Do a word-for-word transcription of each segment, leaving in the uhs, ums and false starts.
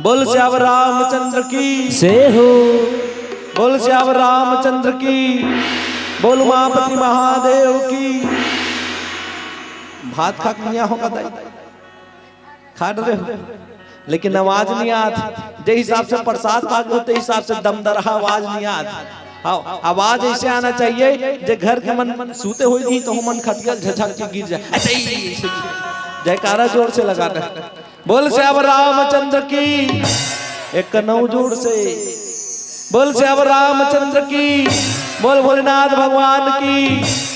बोल सियावर रामचंद्र की। से हो। बोल सियावर रामचंद्र की। बोल उमापति महादेव की। भात खा के निया हो का दाई? खा डरे हो, लेकिन आवाज नहीं आत। जे हिसाब से प्रसाद पाके होते हिसाब से दमदरहा आवाज नहीं आत। हाँ, आवाज ऐसे आना चाहिए जे घर के मन सूते हुए नहीं तो मन खटिया झझक के गिर जाए। ऐसे ही, ऐसे ही। जयकारा जोर से लगा दे। बोल श्याम रामचंद्र की। एक कनऊ जोर से। बोल श्याम रामचंद्र की। बोल भोलेनाथ भगवान की।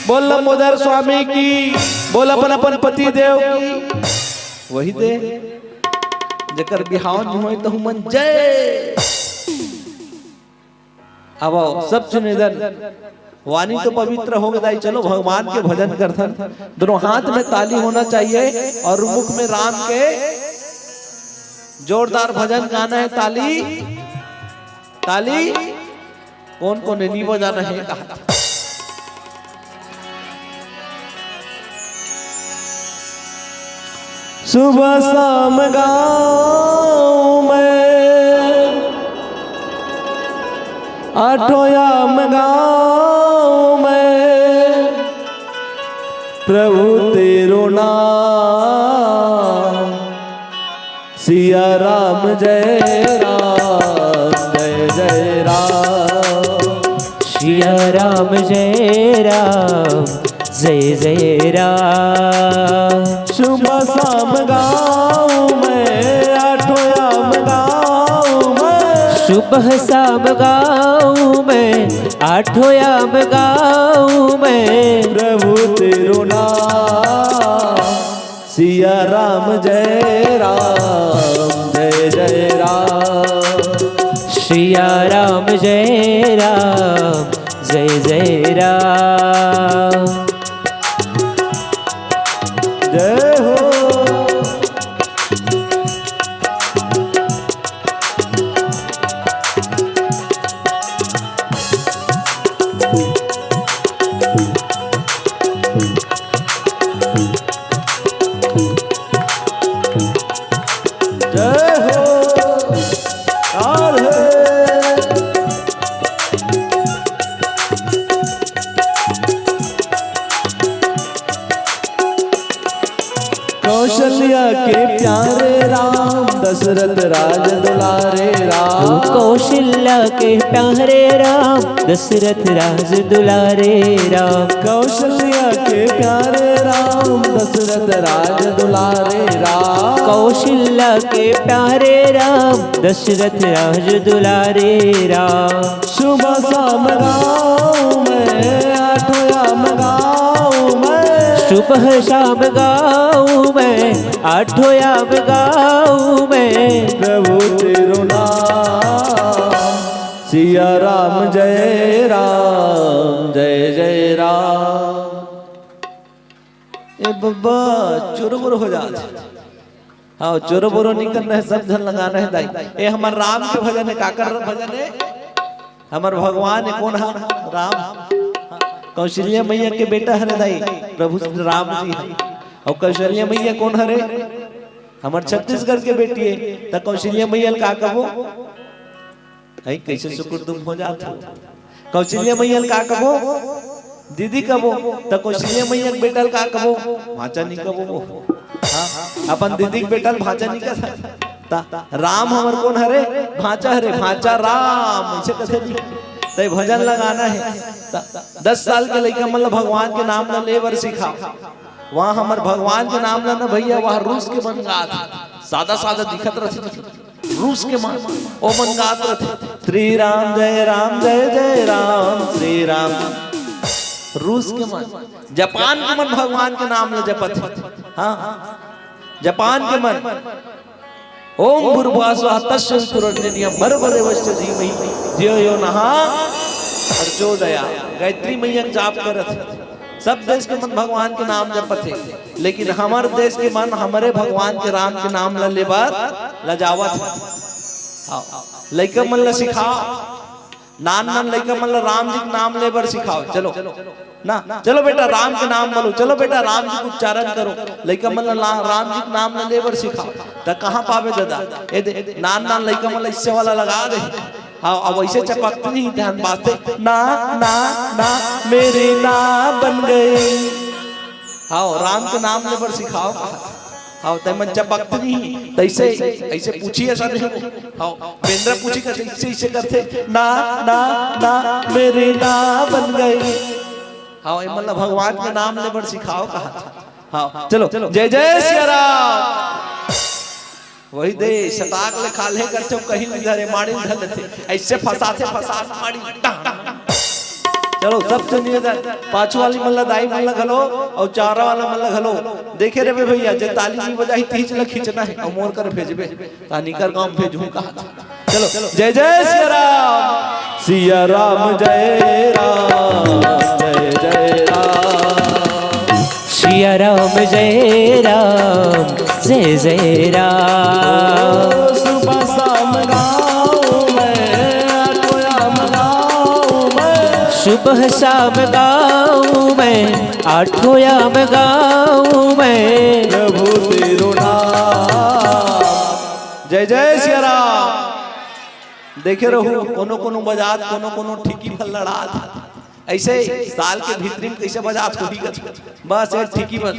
बोल लंबोदर स्वामी की। बोल अपन अपन पति देव की। वही दे, जेकर बिहाव नहीं होय, तहु मन जय। अब आओ, सब सुने दन। वाणी तो पवित्र हो गई, चलो भगवान के भजन करथन। दोनों हाथ में ताली होना चाहिए और मुख में राम के जोरदार भजन गाना है। ताली, ताली। कौन कौन है, नहीं बजाना है, कहा। सुबह शाम गाऊं मैं, आठों याम गाऊं मैं, प्रभु तेरो नाम। सिया राम जय राम, जय जय राम। सिया राम जय राम, जय जय राम। सुबह शाम गाऊं मैं, आठों याम गाऊं मैं। सुबह शाम गाऊं मैं, आठों याम गाऊं मैं। प्रभु तेरो नाम। सिया राम जय राम, जय जय राम। सिया राम जय राम, जय जय राम। जय हो। जय हो। राधे। कौशल्या के प्यारे राम, दशरथ राज दुलारे राम। कौशल्या के प्यारे राम, दशरथ राज दुलारे राम। कौशल्या के प्यारे राम, दशरथ राज दुलारे राम। कौशल्या के प्यारे राम, दशरथ राज दुलारे राम। सुबह शाम गाऊं मैं, आठों याम गाऊं मैं। सुबह शाम गाऊं मैं, आठों याम गाऊं मैं। प्रभु तेरो नाम। सिया राम जय राम, जय जय राम। ए बब्बा, चुरमुर हो जात। हाँ, चोरो बोरो नहीं करना है, सब झन लगाना है दाई। ए हमर राम के भजन है, काकर भजन है? हमर भगवान है, कौन है? राम। कौशल्या मैया के बेटा हरे दाई, प्रभु श्री राम जी है। और कौशल्या मैया कौन हरे? हमर छत्तीसगढ़ के बेटी है। त कौशल्या मैया ल का कबो? अई, कैसे सुकुरदुम हो जात हो? कौशल्या मैया ल का कबो? दीदी कबो। त कौशल्या मैया के बेटा ल का कबो? भांचा नहीं कबो वो। हाँ, अपन दीदी के बेटा ल भांचा नहीं कह सकता। राम हमर कौन हरे? भांचा हरे, भांचा राम, ऐसे कथे नहीं। तय भजन लगाना है। त दस साल के लइका मन ल भगवान के नाम ल ले बर सिखाओ। वहाँ हमर भगवान के नाम ल ना भैया, वहाँ रूस के मन गात, सादा सादा दिखत रथे। रूस के मन, ओ मन गात रथे, "श्री राम जय राम, जय जय राम, श्री राम।" रूस के मन, जापान के मन भगवान के नाम ल जपत हे। हाँ, जापान के मन, "ओम भूर्भुवः स्वः तत्सवितुर्वरेण्यं भर्गो देवस्य धीमहि धियो यो नः प्रचोदयात्।" गायत्री मैया के जाप करत हे। सब देश के मन भगवान के नाम जपत हे, लेकिन हमर देश के मन हमरे भगवान के राम के नाम ल लेबर लजावत हे। हाँ, लइका मन ल सिखाओ, नान नान लइका मन ल राम जी के नाम लेबर सिखाओ। चलो, ना, चलो बेटा राम के नाम बोलो, चलो बेटा राम जी के उच्चारण करो। लइका मन ला राम जी के नाम ला ले बर सिखाओ। त कहाँ पाबे दादा? ए दे, नान नान लइका मन ला इससे वाला लगा दे। हाँ, अब ऐसे चपकते नहीं ध्यान बाजते, ना ना ना, मेरे ना बन गए। हाँ, राम के नाम ले बर सिखाओ कहा। हाँ, तै मन चपकते नहीं तैसे, ऐसे पूछी ऐसा नहीं। हाँ, बेंद्रा पूछी कैसे इससे इसे करते, ना ना ना, मेरे ना बन गए। हाँ, ये मतलब भगवान के नाम ले बर सिखाओ कहा। हाँ, चलो, जय जय सिया राम। वही दे, सटाक ले खाल्हे करथे, कहीं ले धरे, माड़ी ले धर लेथे। ऐसे फंसाथे, फंसा माड़ी, टांग। चलो, सबसे निवेदन, पाछू वाली मन ला, दाई मन ला घलो, अउ चारा वाला मन ला घलो। देखे रहे भैया, जे ताली नहीं बजाही, तीज ला खींचना है, अउ मोर कर भेजबे, तानी कर गाँव भेजहूँ कहा। चलो, जय जय सिया राम। सिया राम जय राम, जय जय राम। सिया राम जय राम, जय जय राम। सुबह शाम गाऊं मैं, आठों याम गाऊं मैं। सुबह शाम गाऊं मैं, आठों याम गाऊं मैं। प्रभु तेरो नाम। जय जय सिया राम। देखे रहू, कोनो कोनो बजात, कोनो कोनो ठीकी भर लड़ात। ऐसे साल के भीतरी में कैसे बजात होही कथे। बस एक ठीकी बस।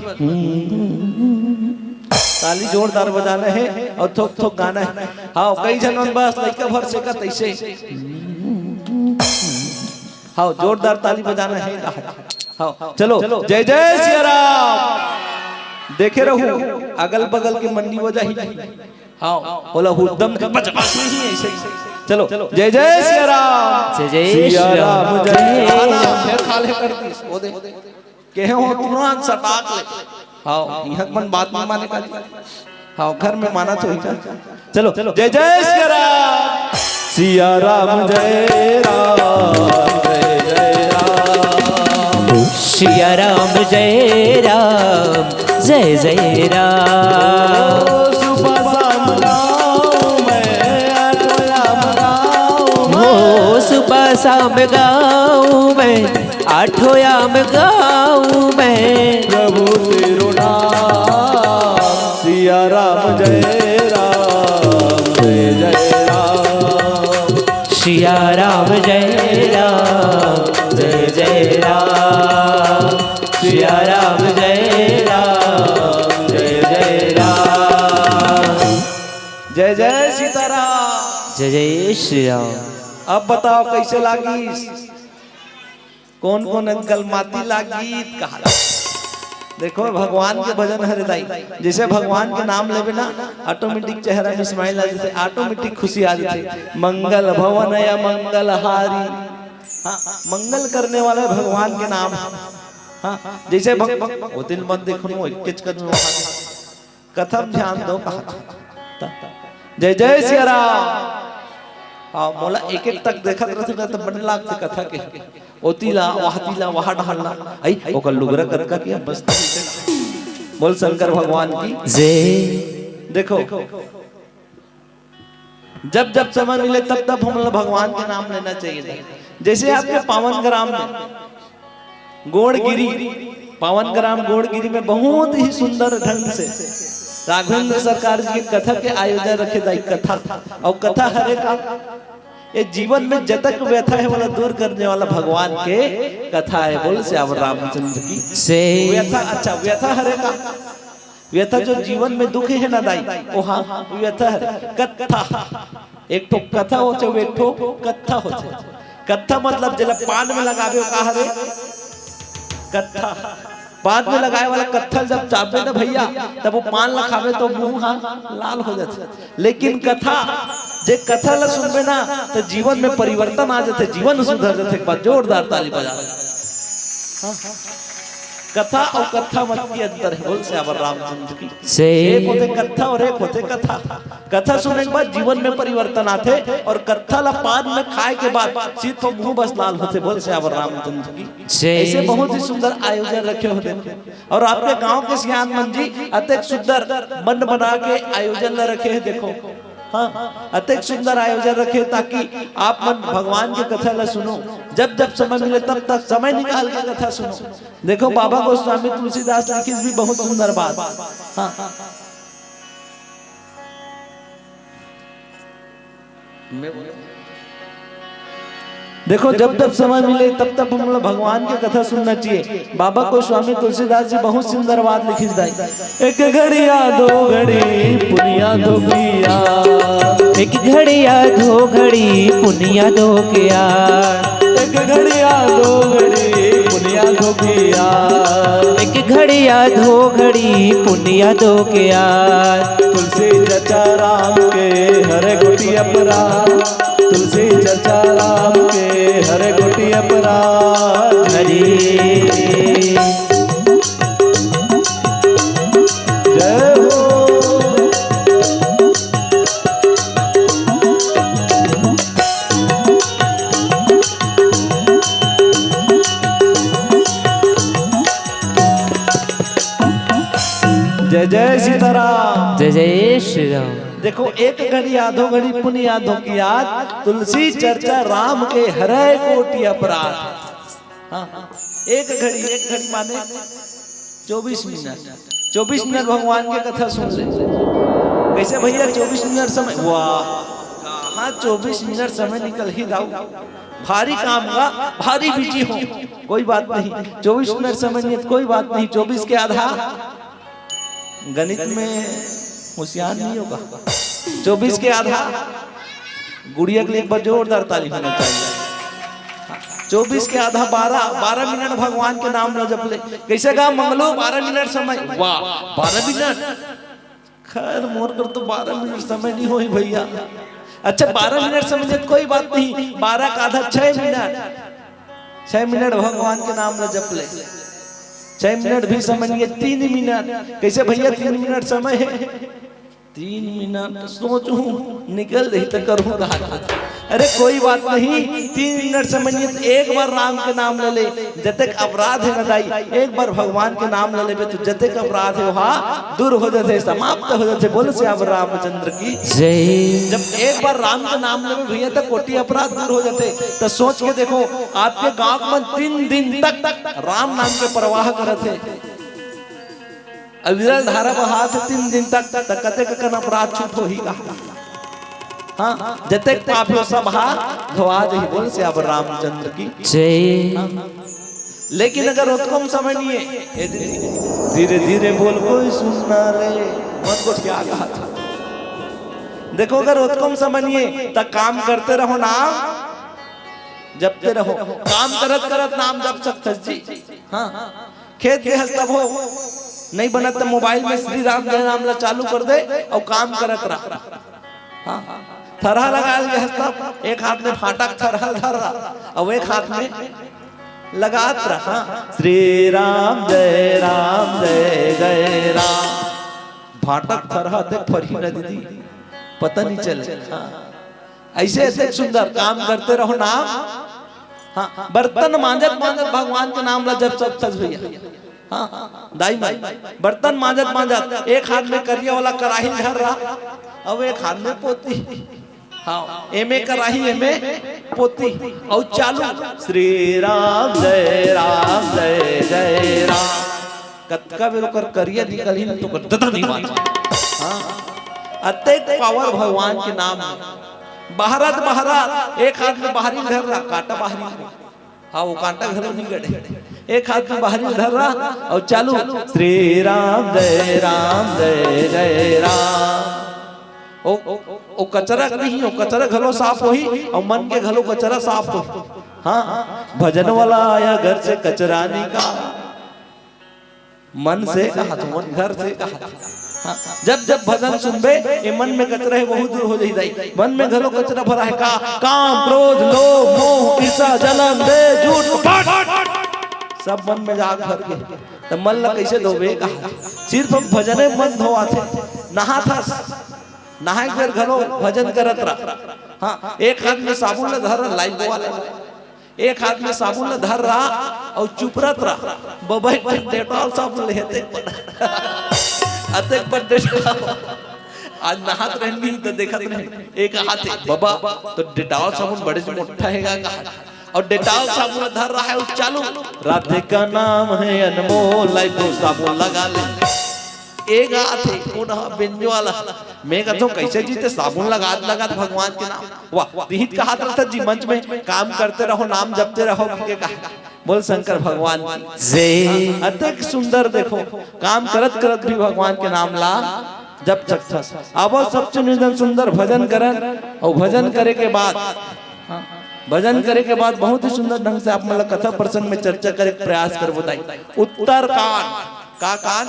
ताली जोरदार बजाना है और थोक थोक गाना है। हाँ, कई झन मन बस लइका भर से कत ऐसे। हाँ, जोरदार ताली बजाना है। हाँ, चलो, जय जय सिया राम। देखे रहू, अगल बगल के मंडी बजाही। हाँ, बोला हुड़दम के बजबस नहीं है ऐसे। चलो, जय जय सिया राम। जय जय सिया सिया राम, राम। जय। खाना फेर खाल्हे कर दिस, वो दे। कहे हो तुरंत सटाक ले। हाँ, यहाँ मन बात नहीं माने का। हाँ, घर में माना तो ही का। चलो, जय जय सिया राम। सिया राम जय राम, जय जय राम। सिया राम जय राम, जय जय राम। सुबह शाम गाऊं मैं, आठों याम गाऊं मैं। हो सुबह शाम गाऊं मैं, आठों याम गाऊं मैं। प्रभु तेरो नाम। सिया राम जय राम, जय जय राम। सिया राम जय राम, जय जय राम। सिया राम जय राम, जय जय राम। जय जय सीताराम। जय जय श्री राम। अब बताओ कैसे लागिस? कोन कोन अंकल माती लागिस कहा। देखो भगवान के भजन हरे दाई, जैसे भगवान के नाम लेबे ना, ऑटोमेटिक चेहरा में स्माइल आ जाथे, ऑटोमेटिक खुशी आ जाथे। मंगल भवन या मंगल हारी। हाँ, मंगल करने वाला भगवान के नाम। हाँ, जैसे भग-, भग-, वो दिन मत देखो, वो इक्के चक्कर में वहाँ कथा म ध्यान दो कहा। जय जय सिया राम। हाँ, मोला एक एक तक देखत रहिथे ना, त बने लागथे कथा के। ओती ला, वहती ला, वहा ढालना। आई, ओकर लुगरा कतका के बस। बोल शंकर भगवान की। जय। देखो, जब जब समय मिले, तब तब हमला भगवान के नाम लेना चाहिए था। जैसे आपके पावन ग्राम में गोंडगिरी, पावन ग्राम गोंडगिरी में बहुत ही सुंदर ढंग से राघवेंद्र सरकार जी के कथा के आयोजन रखे दाई। कथा, अउ कथा हरे का, ये जीवन में जतक व्यथा है, वाला दूर करने वाला भगवान के कथा है। बोल सियावर रामचंद्र की। से व्यथा, अच्छा, व्यथा हरे का, व्यथा जो जीवन में दुख है ना दाई, वो हाँ, व्यथा हरे। कथा, एक ठो कथा होथे, एक ठो कथा होथे। कथा मतलब जेला पान में लगाबे, वो का हरे? कथा। पान में लगाए वाला कत्था जब चाबे ना भैया, तब वो पान ला खाबे तो मुंह हा लाल हो जाथे। लेकिन कथा, जे कथा ला सुनबे ना, तो जीवन में परिवर्तन आ जाथे, जीवन सुधर जाथे। एक बार जोरदार ताली बजा। हाँ, हाँ। कथा अउ कत्था म के अंतर है, बोल सियावर रामचंद्र की। से एक होथे कत्था अउ एक होथे कथा। कथा सुने के बाद जीवन में परिवर्तन आथे अउ कत्था ला पान में खाए के बाद सिर्फ मुंह बस लाल होथे। बोल सियावर रामचंद्र की। से ऐसे बहुत ही सुंदर आयोजन रखे होथे। अउ आपके गांव के सियान मन जी अतेक सुंदर मन बना के आयोजन ला रखे हे। देखो, हाँ, अतेक सुंदर आयोजन रखे ताकि आप मन भगवान के कथा ला सुनो। जब जब समय मिले तब तब समय निकाल के कथा सुनो। देखो, बाबा गोस्वामी तुलसीदास लिखिस भी बहुत सुंदर बात। हाँ, मैं बोलूं? देखो, जब जब समय मिले तब तब हम लोग भगवान के कथा सुनना चाहिए। बाबा गोस्वामी तुलसीदास जी बहुत सुंदर बात लिखिस दाई। एक घड़िया दो घड़ी पुनिया धोकिया, एक घड़िया दो घड़ी पुनिया धोकिया, एक घड़िया दो घड़ी पुनिया धोकिया, एक घड़िया दो घड़ी पुनिया धोकिया। तुलसी चर्चा राम के हरे गोटी अपराध, तुलसी चर्चा राम के हरे गोटी अपराध। हरी जय हो। जय जय सीताराम। जय जय श्री राम। देखो, एक घड़ी आधो घड़ी पुनिया धोकियात, तुलसी चर्चा राम के हरै कोटि अपराध। हाँ, एक घड़ी, एक घड़ी माने चौबीस मिनट। चौबीस मिनट भगवान के कथा सुन ले। कैसे भैया, चौबीस मिनट समय? वाह, कहाँ चौबीस मिनट समय निकल ही दाऊ। भारी काम का, भारी बिजी हो, कोई बात नहीं। चौबीस मिनट समय नहीं है तो कोई बात नहीं। चौबीस के आधा, गणित में होशियार नहीं होगा, चौबीस के आधा। गुड़िया के लिए एक बार जोरदार ताली होना चाहिए। चौबीस के आधा बारह, बारह मिनट भगवान के नाम न जप ले। कैसे गा मंगलू, बारह मिनट समय? वाह, बारह मिनट। खैर, मोर कर तो बारह मिनट समय नहीं होई भैया। अच्छा, बारह मिनट समय नहीं तो कोई बात नहीं, बारह का आधा छह मिनट, छह मिनट भगवान के नाम ला जप ले। छह मिनट भी समय नहीं है, तीन मिनट। कैसे भैया, तीन मिनट समय है? तीन मिनट सोचूं, निकल रही तो करूंगा। अरे कोई बात नहीं, तीन मिनट समय नहीं है तो एक बार राम के नाम ले ले, जतेक अपराध है न दाई, एक बार भगवान के नाम ले लेबे तो जतेक अपराध है वहाँ दूर हो जाते, समाप्त हो जाते। बोल सियावर रामचंद्र की जय। जब एक बार राम के नाम लेबे भैया तो कोटि अपराध दूर हो जाते। तो सोच के देखो, आपके गांव में तीन दिन तक राम नाम के प्रवाह करत है, अविरल धारा बहात तीन दिन तक, त कतेक कन अपराध छूट होही का? हाँ, जतेक पाप हो सब हा धोआ जही। बोल सियावर रामचंद्र की जय। हाँ। लेकिन अगर ओतको म समय नहीं है, ए दीदी, धीरे धीरे बोल कोई सुन ना ले, मन को क्या कहा था? देखो, अगर ओतको म समय नहीं है, त काम करते रहो ना, जपते रहो। काम करत करत नाम जप सकथस जी। हाँ, खेत के हस तब हो, नहीं बनत त मोबाइल में श्री राम जय राम ला चालू कर दे अउ काम करत रह। हाँ, थरहा लगा ले हस तब, एक हाथ में फाटक थरहा धर रहा अउ एक हाथ में लगात रहा। हाँ, श्री राम जय राम जय जय राम। फाटक थरहा देख फरही ना दीदी, पता नहीं चले। हाँ, ऐसे ऐसे सुंदर काम करते रहो नाम। हाँ, बर्तन मांजत मांजत भगवान के नाम ला जप सकथस भैया। हाँ, दाई माई, बर्तन मांजत मांजत एक हाथ में करिया वाला कराही धर रहा, अब एक हाथ में पोती। हाँ, एमे कराही, एमे पोती, अउ चालू श्री राम जय राम जय जय राम। कतका बेर ओकर करिया निकलही न, तो ओकर ददा नहीं बांचे। हाँ, अतेक पावर भगवान के नाम में। बहरत बहरत एक हाथ में बहरी धर रहा, कांटा बहरी में। हाँ, वो कांटा घलो नहीं गड़े। एक हाथ में बहरी धर रहा अउ चालू श्री राम जय राम जय जय राम। ओ, ओ, ओ कचरा नहीं, ओ कचरा घलो साफ होही अउ मन के घलो कचरा साफ होही। हाँ, भजन वाला आया घर से कचरा निकाल। मन से कहा तो मन, घर से कहा तो। हाँ, जब जब भजन सुनबे, ये मन में कचरा है, बहुत दूर हो जाई दाई। मन में घलो कचरा भरा है का? काम, क्रोध, लोभ, मोह, ईर्ष्या, जलन, द्वेष, झूठ, कपट, सब मन में जाग भर के। त मन ला कैसे धोबे कहा? सिर्फ भजने मन धोआथे। नहाथस, नहाए के बेर घलो भजन करत रह। हाँ, एक हाथ में साबुन ला धर, लाइफ वाला एक हाथ में साबुन ल धर रहा अउ चुपरत रहा। बबई पर डेटॉल साबुन ले, अतेक बड़, अतेक बड़ डेटॉल। आज नहात रहन भी त देखत रहन, एक हाथ हे, "बाबा, तो डेटॉल साबुन बड़े से मोटा हे गा?" कहा। और डेटॉल साबुन धर रहा है, वो चालू, "राधे का नाम है अनमोल, लाई वो साबुन लगा ले।" एक हाथ हे, कोन ह? बेंजो वाला। मैं कहता हूँ, "कैसे जी ते साबुन लगात लगात भगवान के नाम?" वाह, दिहित कहात रहता जी मंच में, "काम करते रहो, नाम जपते रहो," के कहा। बोल शंकर भगवान की जय। अतेक सुंदर, देखो, काम करत करत भी भगवान के नाम ला जप सकथस। अब सबसे निवेदन, सुंदर भजन करन, और भजन करे के बाद, हाँ, भजन करे के बाद बहुत ही सुंदर ढंग से आप मन ला कथा प्रसंग में चर्चा करे के प्रयास करबो दाई। उत्तरकांड, का कांड?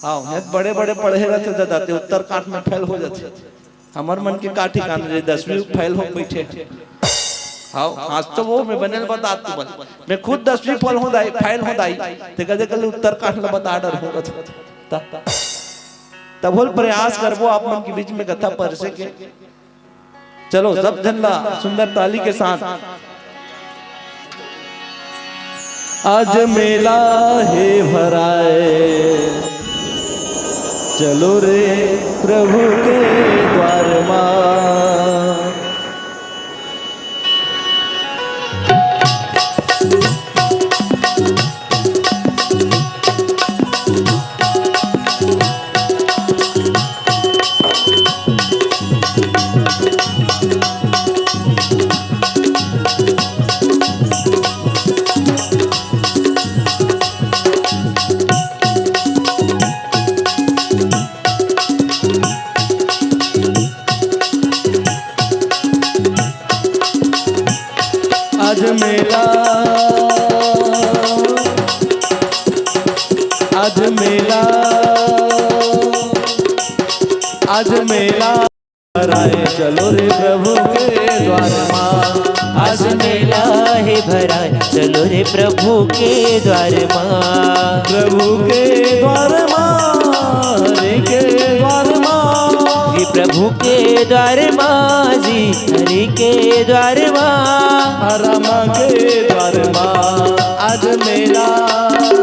हाँ, ये बड़े बड़े पढ़े रहते दादा, ते उत्तरकांड में फेल हो जाते। हमर मन के का ठिकाना रे, दसवीं फेल हो बैठे। हाँ, आज तो वो मैं बने ल बता तुमन, मैं खुद दसवीं फेल हो दाई, फेल हो दाई, ते कदे कल उत्तरकांड ला बता डर हो। त, तब होल प्रयास करबो आप मन के बीच में कथा परसे के। चलो, सब झन ला सुंदर ताली के साथ। आज मेला हे भराए, चलो रे प्रभु के द्वार मा। आज मेला, आज मेला, आज मेला। भराए चलो रे प्रभु के द्वार मा। आज मेला हे भराए चलो रे प्रभु के द्वार मा। प्रभु के द्वार मा, हरि के द्वार मा। हे प्रभु के द्वार मा जी, हरि के द्वार मा। राम के द्वार मा। आज मेला,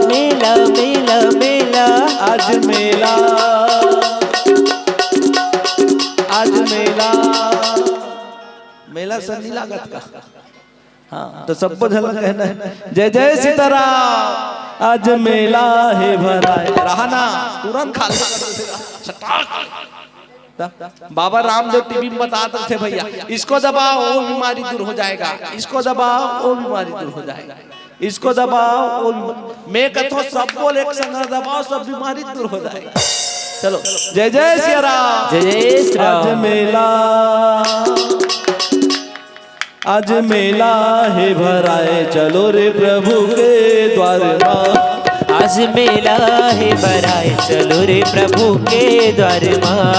मेला, मेला, मेला। आज मेला, आज मेला। मेला सन नहीं लागत का? हाँ, तो सबो झन ला कहना है, "जय जय सीताराम।" आज मेला हे भराए। रहा ना, तुरंत खाली। बाबा रामदेव टीवी में बतात रथे भैया, "इसको दबाओ, वो बीमारी दूर हो जाएगा, इसको दबाओ, वो बीमारी दूर हो जाएगा।" इसको दबाओ, उन-, मैं कथो सब बोल एक संग दबाओ, सब बीमारी दूर हो जाएगा। चलो, जय जय सिया राम। जय जय श्री राम। आज मेला, आज मेला हे भराए, चलो रे प्रभु के द्वार मा। आज मेला हे भराए, चलो रे प्रभु के द्वार मा।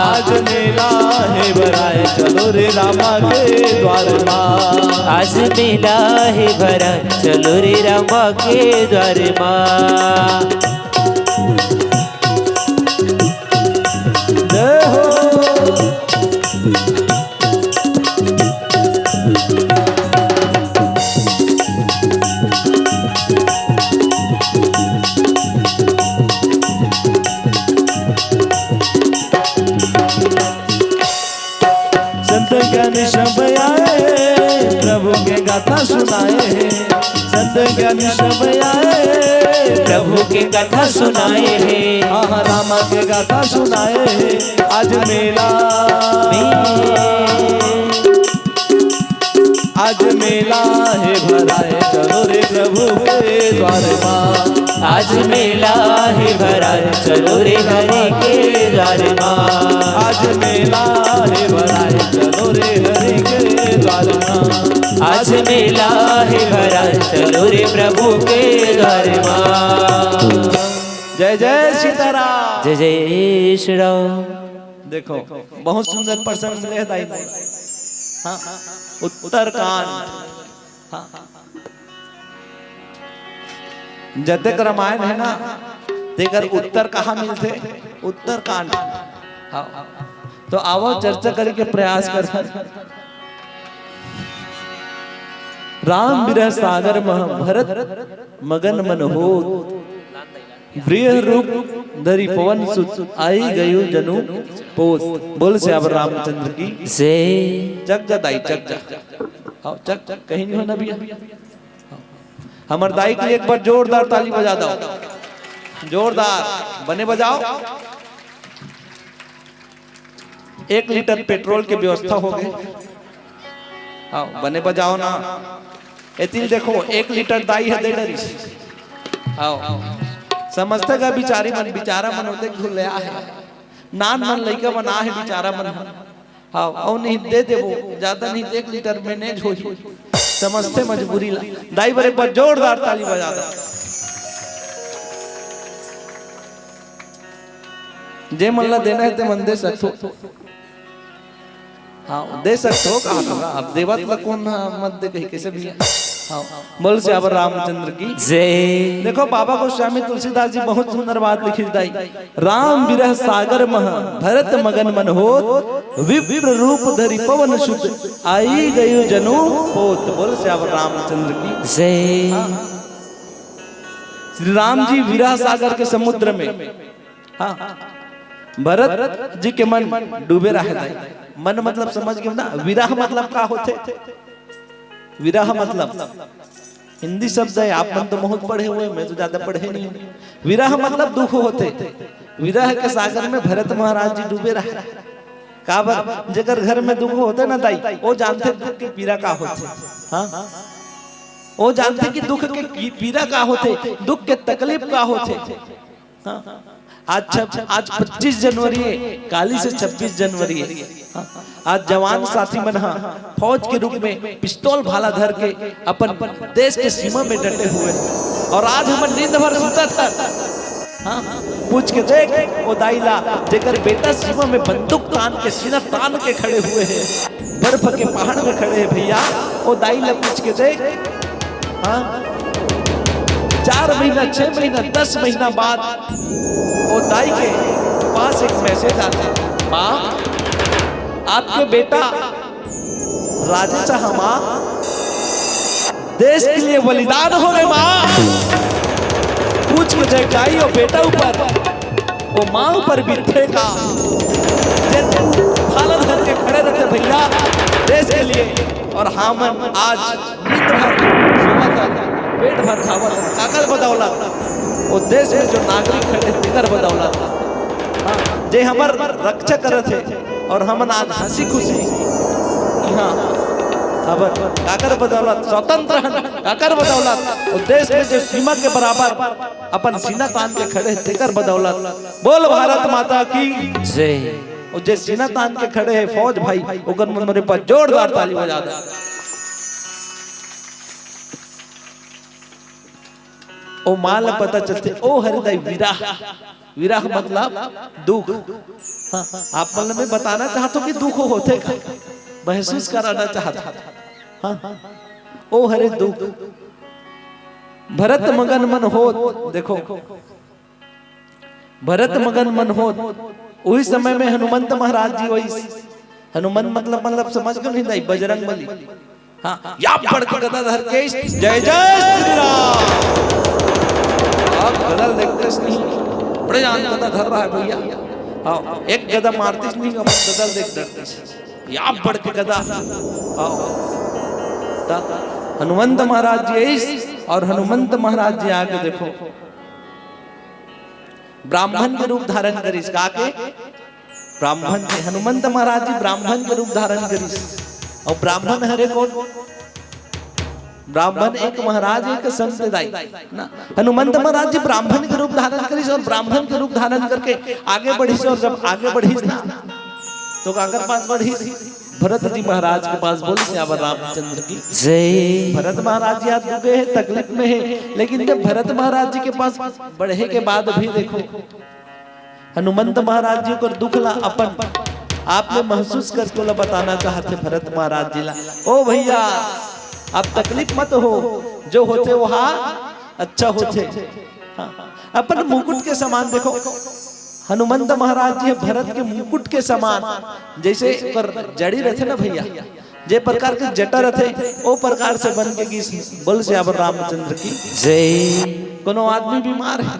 आज मेला हे भराए, चलो रे रामा के द्वार मा। आज मेला हे भराए, चलो रे रामा के द्वार मा। जय हो। संत ज्ञानी सब आए हैं, प्रभु के गाथा सुनाए हैं। संत ज्ञानी सब आए हैं, प्रभु के गाथा सुनाए हैं। आहा, रामा के गाथा सुनाए हैं। आज मेला, आज मेला हे भराए, चलो रे प्रभु के द्वार मा। आज मेला हे भराए, चलो रे हरि के द्वार मा। आज मेला हे भराए, चलो रे हरि के द्वार मा। आज मेला हे भराए, चलो रे प्रभु के द्वार मा। जय जय सीताराम। जय जय श्री राम। देखो, बहुत सुंदर प्रसंग मिले हे दाई। हाँ, उत्तरकांड। हाँ। जतेक रामायण हे ना, तेकर उत्तर कहाँ मिलथे? उत्तरकांड। हाँ। तो आवो, चर्चा करे के प्रयास करथन। राम बिरह सागर मह भरत मगन मन होत। वृह रूप धरि पवन सुत आई गयो जनु पोत। बोल सियावर रामचंद्र की। जय। जग जा दाई, जग जा। आओ, जग, जग, कहीं नहीं हो ना भैया। हमर दाई के लिए एक बार जोरदार ताली बजा दो। जोरदार, बने बजाओ। एक लीटर पेट्रोल के व्यवस्था हो गए। आओ, बने बजाओ ना। एतिल देखो, एक लीटर दाई ह दे डरिस। आओ, समझते का बिचारी मन, बिचारा मन होते घुले आहे। नान नान लइका मन आहे बिचारा मन ह। हाँ, अउ नहीं दे देबो, ज्यादा नहीं, एक लीटर मैनेज होही। समझते मजबूरी ला। दाई बर एक बार जोरदार ताली बजा दो। जे मन ला देना है, ते मन दे सकथो। हाँ, दे सकथो, का होगा? अब देवत ला कौन ह, मत दे कही, कैसे भी है। हाँ, बोल सियावर रामचंद्र की। जय। देखो, बाबा गोस्वामी तुलसीदास जी बहुत सुंदर बात लिखी दाई। राम विरह सागर मह भरत मगन मन होत, विप्र रूप धरि पवन सुत आई गयो जनु पोत। बोल सियावर रामचंद्र की। जय। हाँ। श्री राम जी विरह सागर के समुद्र में, हाँ, भरत जी के मन डूबे रहे दाई। मन मतलब समझ गए ना, विरह मतलब का होथे? विरह मतलब हिंदी शब्द है, आप मन तो बहुत पढ़े हुए, मैं तो ज्यादा पढ़े नहीं हूँ। विरह मतलब दुख होथे। विरह के सागर में भरत महाराज जी डूबे रहे। काबर? जेकर घर में दुख होथे ना दाई, वो जानथे दुख के पीरा का होथे। हाँ, वो जानथे कि दुख के की-, पीरा का होथे, दुख के तकलीफ का होथे। हाँ, आज छब-, आज पच्चीस जनवरी है, काली से छब्बीस जनवरी है। हाँ, आज जवान साथी मन हा फौज के रूप में पिस्तौल भाला धर के अपन देश के सीमा में डटे हुए हैं। और आज हमन नींद भर सुतत हन। हाँ, पूछ के देख ओ दाई ला, जेकर बेटा सीमा में बंदूक तान के, सीना तान के खड़े हुए हैं, बर्फ के पहाड़ में खड़े हैं भैया, ओ दाई ला पूछ के देख। हाँ, चार महीना, छह महीना, दस महीना बाद ओ दाई के पास एक मैसेज आता है, माँ, आपके बेटा राजेश हा माँ, देश के लिए बलिदान हो गे माँ। पूछ के देख दाई, ओ बेटा ऊपर, ओ माँ ऊपर बीतथे का, जे भाला धर के खड़े रहिथे भैया देश के लिए, और हमन आज नींद भर सोवत हन, पेट भर खावत हन, काकर बदौलत? ओ देश में जो नागरिक खड़े, तेकर बदौलत। हाँ, जे हमर रक्षा करत हे और हमन आज हंसी खुशी, हाँ, हमर काकर बदौलत स्वतंत्र हन, काकर बदौलत? ओ देश में जो सीमा के बराबर अपन सीना तान के खड़े, तेकर बदौलत। बोल भारत माता की जय। और जे सीना तान के खड़े हैं फौज भाई, ओकर मन मोरे पर जोरदार ताली बजा दे। ओ माँ ला पता चलथे, ओ हरे दाई विरह, विरह मतलब दुख। हाँ, आप मन ला मैं बताना चाहत हूँ कि दुख होथे का, महसूस कराना चाहत हूँ। हाँ, ओ हरे दुख। भरत मगन मन होत, देखो, भरत मगन मन होत, उही समय में हनुमंत महाराज जी वइस। हनुमंत मतलब, मतलब समझ के नहीं दाई, बजरंग बली। हाँ, या बड़ के गदा धर के, जय जय श्री राम। आप गदा ल देखतेस नहीं, बड़े जान गदा धर रहा है भैया। हाँ, एक गदा मारतेस नहीं, अपन गदा ल देख डरतेस। या बड़ के गदा। हाँ। त हनुमंत महाराज जी आइस और हनुमंत महाराज जी आके देखो, ब्राह्मण के रूप धारण करिस। का के? ब्राह्मण के। हनुमंत महाराज जी ब्राह्मण के रूप धारण करिस। और ब्राह्मण हरे कौन? ब्राह्मण एक महाराज, एक संत दाई ना। हनुमंत महाराज जी ब्राह्मण के रूप धारण करिस और ब्राह्मण के रूप धारण करके आगे बढ़िस, और जब आगे बढ़िस ना, तो काकर पास बढ़िस? भरत जी महाराज के पास। बोल सियावर रामचंद्र की जय। भरत महाराज जी आज दुखे हे, तकलीफ में हे, लेकिन जब भरत महाराज जी के पास बढ़े के बाद भी देखो, हनुमंत महाराज जी ओकर दुख ला अपन आप में महसूस करके ओला बताना चाहथे भरत महाराज जी ला, ओ भैया, आप तकलीफ मत हो, जो होथे वहा अच्छा होथे। हाँ, अपन मुकुट के समान देखो, हनुमंत महाराज जी भरत के मुकुट के समान, जैसे ओकर जड़ी रथे ना भैया, जे प्रकार के जटा रथे, ओ प्रकार से बन के गिस। बोल सियावर रामचंद्र की जय। कोनो आदमी बीमार है,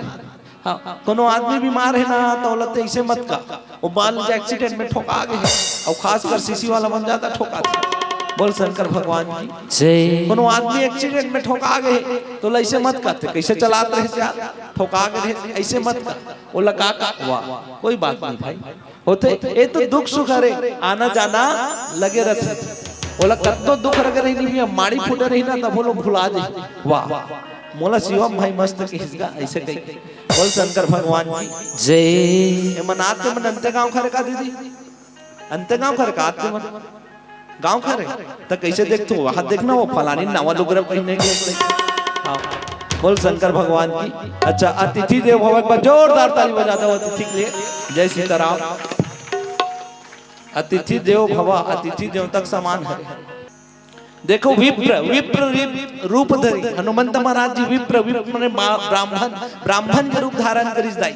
हाँ, कोनो आदमी बीमार हे ना, त ओला तइसे मत का। वो मान लीजिए एक्सीडेंट में ठोका गे हे, अउ खासकर सीसी वाला मन ज्यादा ठोकाथे। बोल शंकर भगवान की। जय। कोनो आदमी एक्सीडेंट में ठोका गे हे, त ओला अइसे मत का, "ते कइसे चलात रहे यार, ठोका गे रहे," अइसे मत का। ओला का का, वाह, कोई बात नहीं भाई, होथे। ये तो दुख सुख हरे, आना जाना लगे रथे। ओला कतनो दुख लगे रही नहीं, माड़ी फूटे रही ना, तब वो लोग भुला जाए। वाह, मोला शिवम भाई मस्त कहिस गा, अइसे कही। बोल शंकर भगवान की। जय। ए मन आते मन अंते गांव खरे का दीदी? अंते गांव खरे का आते मन? गांव खरे? त कइसे देखथो? वहां देखना, वो फलानी नवा लुगरा पहिने के। हाँ। बोल शंकर भगवान की। अच्छा, अतिथि देव भव, एक बार जोरदार ताली बजा दो अतिथि के लिए। जय सीताराम। अतिथि देव भव, अतिथि देवता के समान हे। देखो, विप्र, विप्र रि-, रूप धरी हनुमंत महाराज जी, विप्र, विप्र माने मा-, ब्राह्मण, ब्राह्मण के रूप धारण करिस दाई।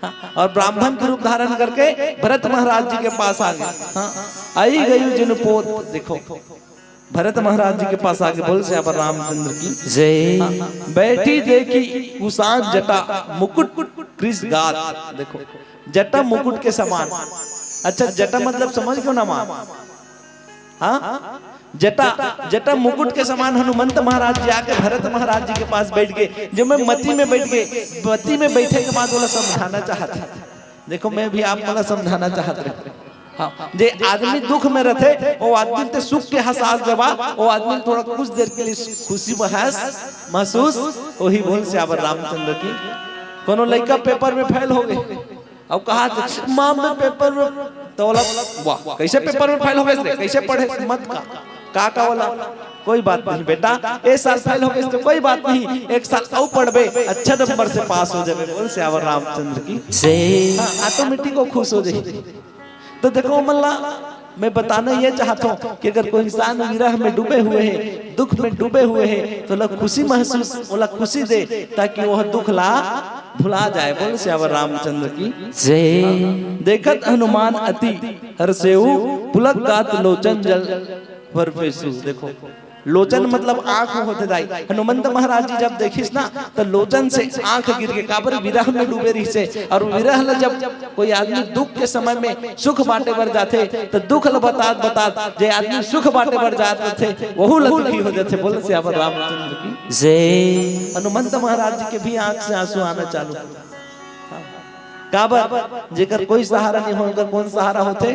हाँ, और ब्राह्मण के रूप धारण करके भरत महाराज जी के पास आ गे। हाँ, आई गई जिन पोत, देखो, भरत महाराज जी के पास आ गे, बोल सियावर रामचंद्र की। जय। हाँ, बैठी देखी कुशाग्र जटा मुकुट कृष गात्र, देखो, जटा मुकुट के समान। अच्छा, जटा मतलब समझ गयो ना माँ? हाँ, जटा, जटा मुकुट के समान हनुमंत महाराज जी आके भरत महाराज जी के पास बैठ गे। जब मैं मती में बैठ गे, मती में बैठे के बाद ओला समझाना चाहत हे। देखो, मैं भी आप मन ला समझाना चाहत रहे। हाँ, जे आदमी दुख में रथे, वो आदमी ते सुख के एहसास देवा, वो आदमी थोड़ा कुछ देर के लिए खुशी महस-, महसूस, वही बोल सियावर रामचंद्र की। कोनो लइका पेपर में फेल हो गे, अब कहा, "माँ, मैं पेपर में," तो बोला, "वाह, कइसे पेपर में फेल हो गे रे? कइसे पढ़े?" मत का, का, का बोला, "कोई बात नहीं बेटा, ए साल फेल हो गे तो कोई बात नहीं, एक साल अउ पढ़बे, अच्छा नंबर से पास हो जाबे।" बोल सियावर रामचंद्र की। जय। हाँ, ऑटोमेटिक वो खुश हो जाए। तो देखो मन ला, मैं बताना ये चाहत हूँ कि अगर कोई इंसान विरह में डूबे हुए है, दुख में डूबे हुए है, तो ओला खुशी महसूस, ओला खुशी दे, ताकि वह दुख ला भुला जाए। बोल सियावर रामचंद्र की। जय। देखत हनुमान अति हर्षेउ, पुलक गात लोचन जल बरसेउ। देखो, लोचन मतलब आंख होथे दाई। हनुमंत महाराज जी जब देखिस ना, त लोचन से आंख गिर गे। काबर? विरह में डूबे रहिसे। और विरह ल जब कोई आदमी दुख के समय में सुख बांटे बर जाथे, त दुख ल बतात बतात जे आदमी सुख बांटे बर जात रथे, वहू ल दुखी हो जाथे। बोल सियावर रामचंद्र की। जय। हनुमंत महाराज जी के भी आंख से आंसू आना चालू हो। काबर? जेकर कोई सहारा नहीं हो, ओकर कौन सहारा होथे?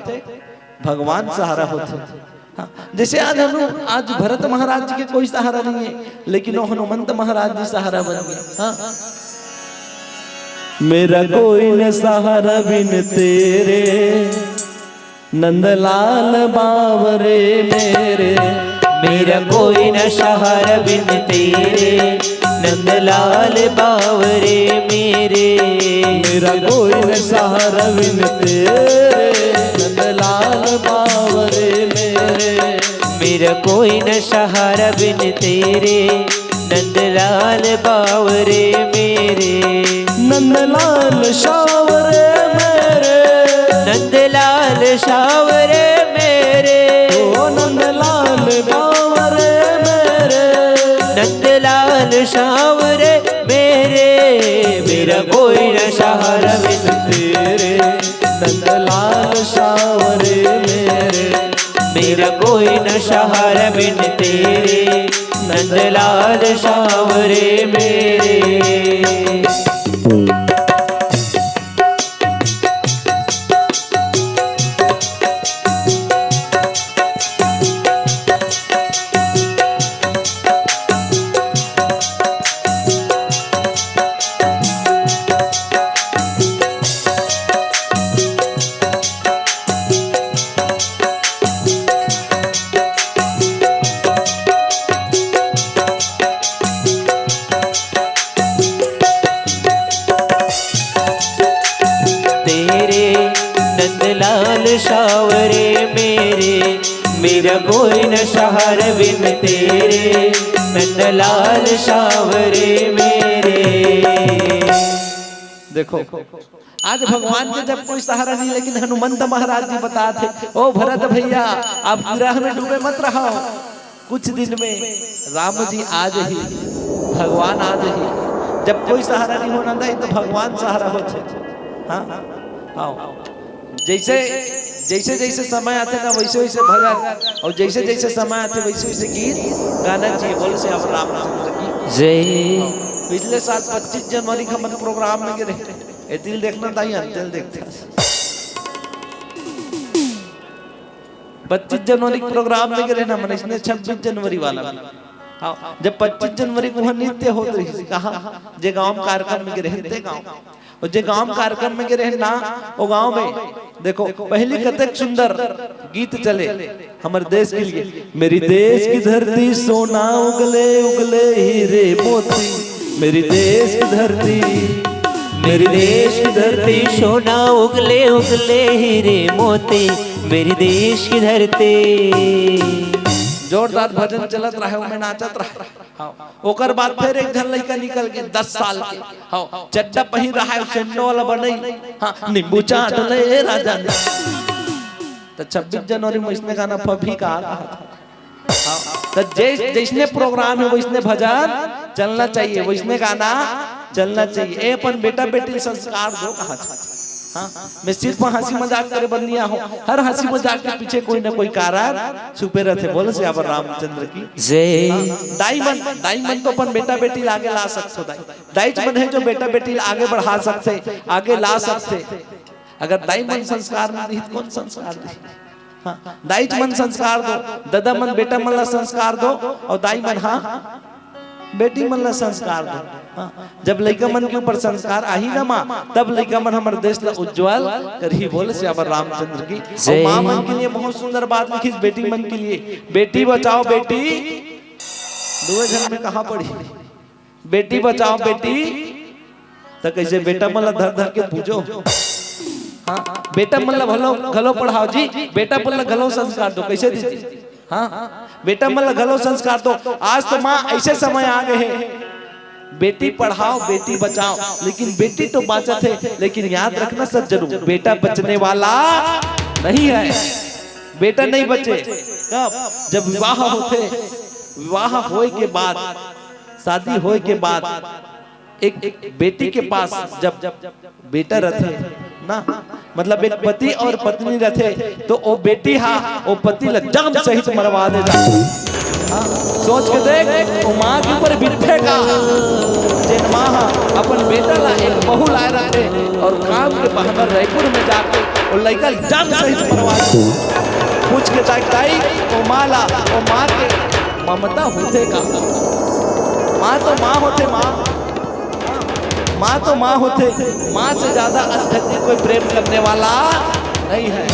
भगवान सहारा होथे। हाँ, जैसे आज हनु-, आज भरत महाराज जी के कोई सहारा नहीं है, लेकिन वो हनुमंत महाराज जी सहारा बन गए। हाँ। मेरा कोई न सहारा बिन तेरे, नंदलाल बावरे मेरे। मेरा कोई न सहारा बिन तेरे, नंदलाल बावरे मेरे। मेरा कोई न सहारा बिन तेरे, नंदलाल बावरे मेरे। मेरा कोई न सहारा बिन तेरे, नंदलाल बावरे मेरे। नंदलाल सावरे मेरे। नंदलाल सावरे मेरे। ओ नंदलाल बावरे मेरे। नंदलाल सावरे मेरे। मेरा कोई न सहारा बिन तेरे, नंदलाल सावरे मेरे। मेरा कोई न सहारा बिन तेरे, नंदलाल सावरे मेरे। तेरे नंदलाल सावरे मेरे, मेरा कोई न सहारा बिन तेरे, नंदलाल सावरे मेरे। देखो, आज भगवान के जब कोई सहारा नहीं, लेकिन हनुमंत महाराज जी बतात हे, "ओ भरत भैया, आप विरह में डूबे मत रहो, कुछ दिन में राम जी आ जही, भगवान आ जही।" जब कोई सहारा नहीं होना दाई, तो भगवान सहारा होथे। हाँ, हाँ। जैसे, जैसे, जैसे समय आथे ना, वैसे, वैसे भजन, और जैसे, जैसे समय आथे, वैसे, वैसे गीत गाना चाहिए। बोल से अब रामचंद्र की जय। पिछले साल पच्चीस जनवरी का हमन प्रोग्राम में गे रहे, ए, दिल देखना दाई, अंतिल देखते। पच्चीस जनवरी के प्रोग्राम में गे रहे ना, मन इसने छब्बीस जनवरी वाला में। हाँ, जब पच्चीस जनवरी को वहाँ नृत्य होत रहिस, कहाँ? जे गांव में कार्यक्रम में गे रहे, ते गांव। और जे गांव में कार्यक्रम में गे रहे ना, वो गांव में देखो, पहली कतेक सुंदर गीत चले हमर देश के लिए। मेरी देश की धरती सोना उगले उगले हीरे मोती, मेरी देश की धरती, मेरी देश की धरती सोना उगले उगले हीरे मोती, मेरी देश की धरती। जोरदार भजन चलत रहे, ओमे नाचत रहे। हाँ। ओकर बाद फिर एक झन लइका निकल के, दस साल के। हाँ, चड्डा पहिर रहा है, सेंडो वाला बनई। हाँ, नींबू चाट ले राजा ने। तो छब्बीस जनवरी में इसने गाना फभी का आ रहा था। हाँ, तो जै-, जैसने प्रोग्राम है, वैसने भजन चलना चाहिए, वैसने गाना चलना चाहिए। ए, अपन बेटा बेटी संस्कार दो, कहा था। हाँ, मैं सिर्फ हंसी मजाक करे बर नइ आहूं, हर हंसी मजाक के पीछे कोई ना कोई कारण छुपे रहथे। बोल सियावर रामचंद्र की जय। हाँ, दाई मन, दाई मन तो अपन बेटा बेटी ला आगे ला सकथो दाई। दाईच मन है जो बेटा बेटी ला आगे बढ़ा सकथे, आगे ला सकथे। अगर दाई मन संस्कार नइ दिही, त कोन संस्कार दिही? हाँ, दाईच मन संस्कार दो, ददा मन बेटा मन ला संस्कार दो, और दाई मन, हाँ, बेटी मन ला संस्कार दो। हाँ, जब लइका मन के ऊपर संस्कार आही ना माँ, तब लइका मन हमर देश ला उज्जवल करही। बोल सियावर रामचंद्र की। और जय। माँ मन के लिए बहुत सुंदर बात लिखिस, बेटी मन के लिए, बेटी बचाओ बेटी, दुए झन में कहाँ पढ़ी? बेटी बचाओ बेटी, त कैसे बेटा मन ला धर धर के पूजो। हाँ, बेटा मन ला घलो, घलो पढ़ाओ जी, बेटा मन ला घलो संस्कार दो। कैसे दीदी? हाँ, बेटा मन ला घलो संस्कार दो। आज तो माँ ऐसे समय आ गए हैं, बेटी पढ़ाओ बेटी बचाओ, लेकिन बेटी तो बाँचत है, लेकिन याद रखना सज्जनों, बेटा बचने वाला नहीं है। बेटा नहीं बचे। कब? जब विवाह होथे, विवाह होए के बाद, शादी होए के बाद एक बेटी के पास जब बेटा रथे ना, मतलब एक पति और पत्नी रथे, तो ओ बेटी हा ओ पति ला जान सहित मरवा दे जाथे। हाँ, सोच के देख, ओ माँ के ऊपर बीतथे का, जेन माँ हा अपन बेटा ला एक बहू लाए रथे और काम के बहाना रायपुर में जाके ओ लइका ला जान सहित मरवा दे। पूछ के देख दाई, ओ माँ ला, ओ माँ के ममता होथे का? माँ तो माँ होथे, माँ। माँ तो माँ होथे, माँ से ज्यादा अत्यधिक कोई प्रेम करने वाला नहीं है।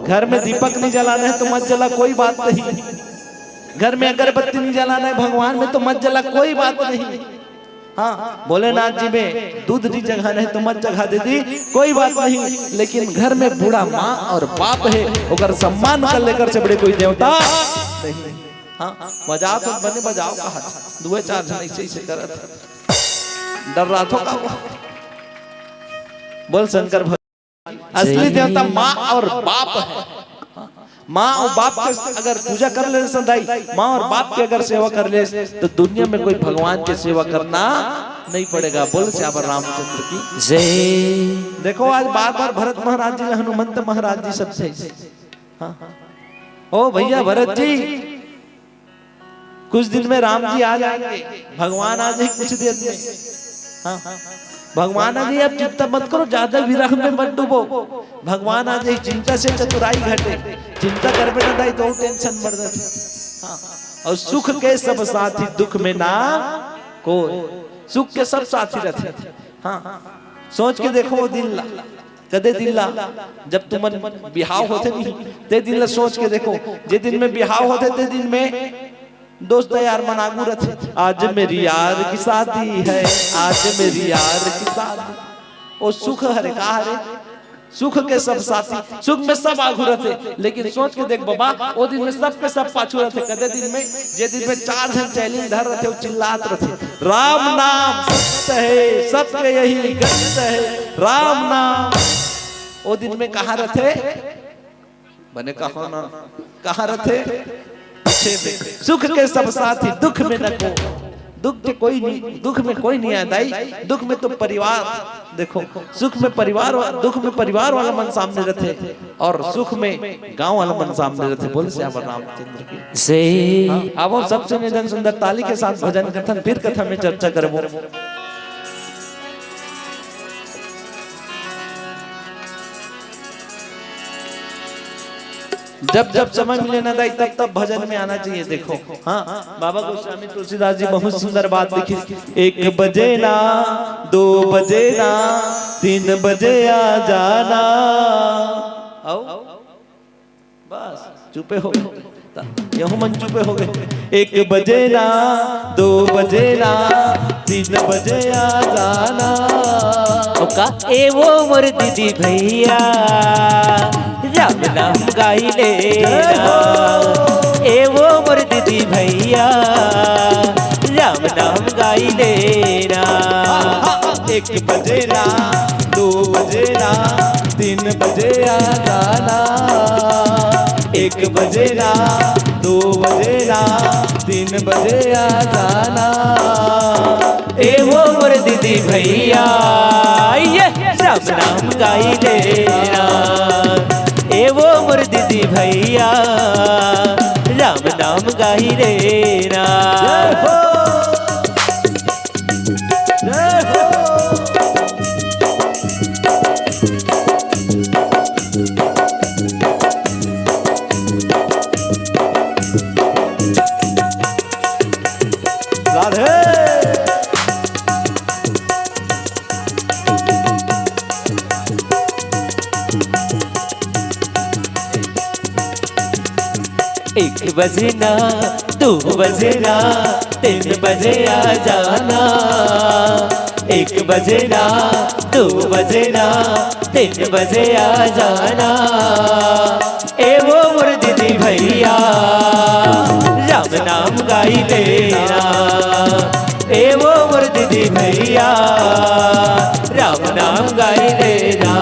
घर में दीपक नहीं जलाना है तो मत जला, कोई बात नहीं। घर में अगरबत्ती नहीं जलाना है भगवान में तो मत जला, कोई बात नहीं। हाँ, भोलेनाथ जी में दूध नहीं जगाना है तो मत जगा दीदी, कोई बात नहीं। लेकिन घर में बूढ़ा माँ और बाप है, ओकर सम्मान कर लेकर से बड़े कोई देवता नहीं। हाँ, बजाओ तो बने बजाओ कहा, दुए चार झन ऐसे ऐसे करत डर्राथो का। बोल शंकर भगवान, असली देवता माँ और बाप है। माँ और बाप के अगर पूजा कर ले संदाई, माँ और बाप की अगर सेवा कर ले, तो दुनिया में कोई भगवान की सेवा करना नहीं पड़ेगा। बोल सियावर रामचंद्र की जय। देखो, आज बार बार भरत महाराज जी, हनुमंत महाराज जी सब थे। हाँ, हाँ। ओ भैया भरत जी, कुछ दिन में राम जी आ जाएंगे, भगवान आ जाए कुछ दिन में। हाँ, भगवान आ जाए, अब चिंता मत करो, ज्यादा विरह में मत डूबो। भगवान आ जाए, चिंता से चतुराई घटे। चिंता करबे ना दाई, तो टेंशन बढ़ जाथे। हाँ, और सुख के सब साथी, दुख में ना कोई। सुख के सब साथी रहथे। हाँ, सोच के देखो वो दिन ला। कदे दिन ला, जब तुमन बिहाव होथे नहीं, ते दिन ला सोच के देखो। जे दिन में बिहाव होथे, ते दिन में दोस्त यार मन आगू रथे, "आज मेरी यार की शादी है, आज मेरी यार की शादी।" ओ सुख हरे, का हरे? सुख के सब साथी, सुख में सब आगू रथे, लेकिन सोच के देख बाबा, ओ दिन में सब के सब पाछू रथे। कदे दिन में? जे दिन में चार झन चैलिन धर रथे, ओ चिल्लात रथे, "राम नाम सत्य है, सत्य यही गत्य है, राम नाम।" ओ दिन में कहाँ रथे? बने कहो ना, कहाँ रथे? पीछे में। सुख के सब साथी, दुख में न को। दुख के कोई नहीं, दुख में कोई नहीं आय दाई। दुख में तो परिवार, देखो, सुख में परिवार वा-, दुख में परिवार वाला मन सामने रथे और सुख में गांव वाला मन सामने रथे। बोल सियावर रामचंद्र की। जय। हाँ, अब हम सबसे निधन सुंदर ताली के साथ भजन कथन, फिर कथा में चर्चा करबो। जब जब समय मिले ना दाई, तब तब भजन में आना चाहिए। देखो, हाँ, बाबा गोस्वामी तुलसीदास जी बहुत सुंदर बात लिखी। एक बजे ना, दो बजे ना, तीन बजे आ जाना। आओ, बस चुपे हो गए, यहू मन चुपे हो गए। एक बजे ना, दो बजे ना, तीन बजे आ जाना। ओका ए वो मोर दीदी भैया, राम नाम गाई ले ना। ए वो मोर दीदी भैया, राम नाम गाई ले ना। एक बजे ना, दो बजे ना, तीन बजे आ जाना। एक बजे ना, दो बजे ना, तीन बजे आ जाना। ए वो मोर दीदी भैया, ये राम नाम गाई ले ना। ए वो मोर दीदी भैया, राम नाम गाई ले ना। जय हो। जय हो। राधे। एक बजे ना, दो बजे ना, तीन बजे आ जाना। एक बजे ना, दो बजे ना, तीन बजे आ जाना। ए वो मोर दीदी भैया, राम नाम गाई ले ना। ए वो मोर दीदी भैया, राम नाम गाई ले ना।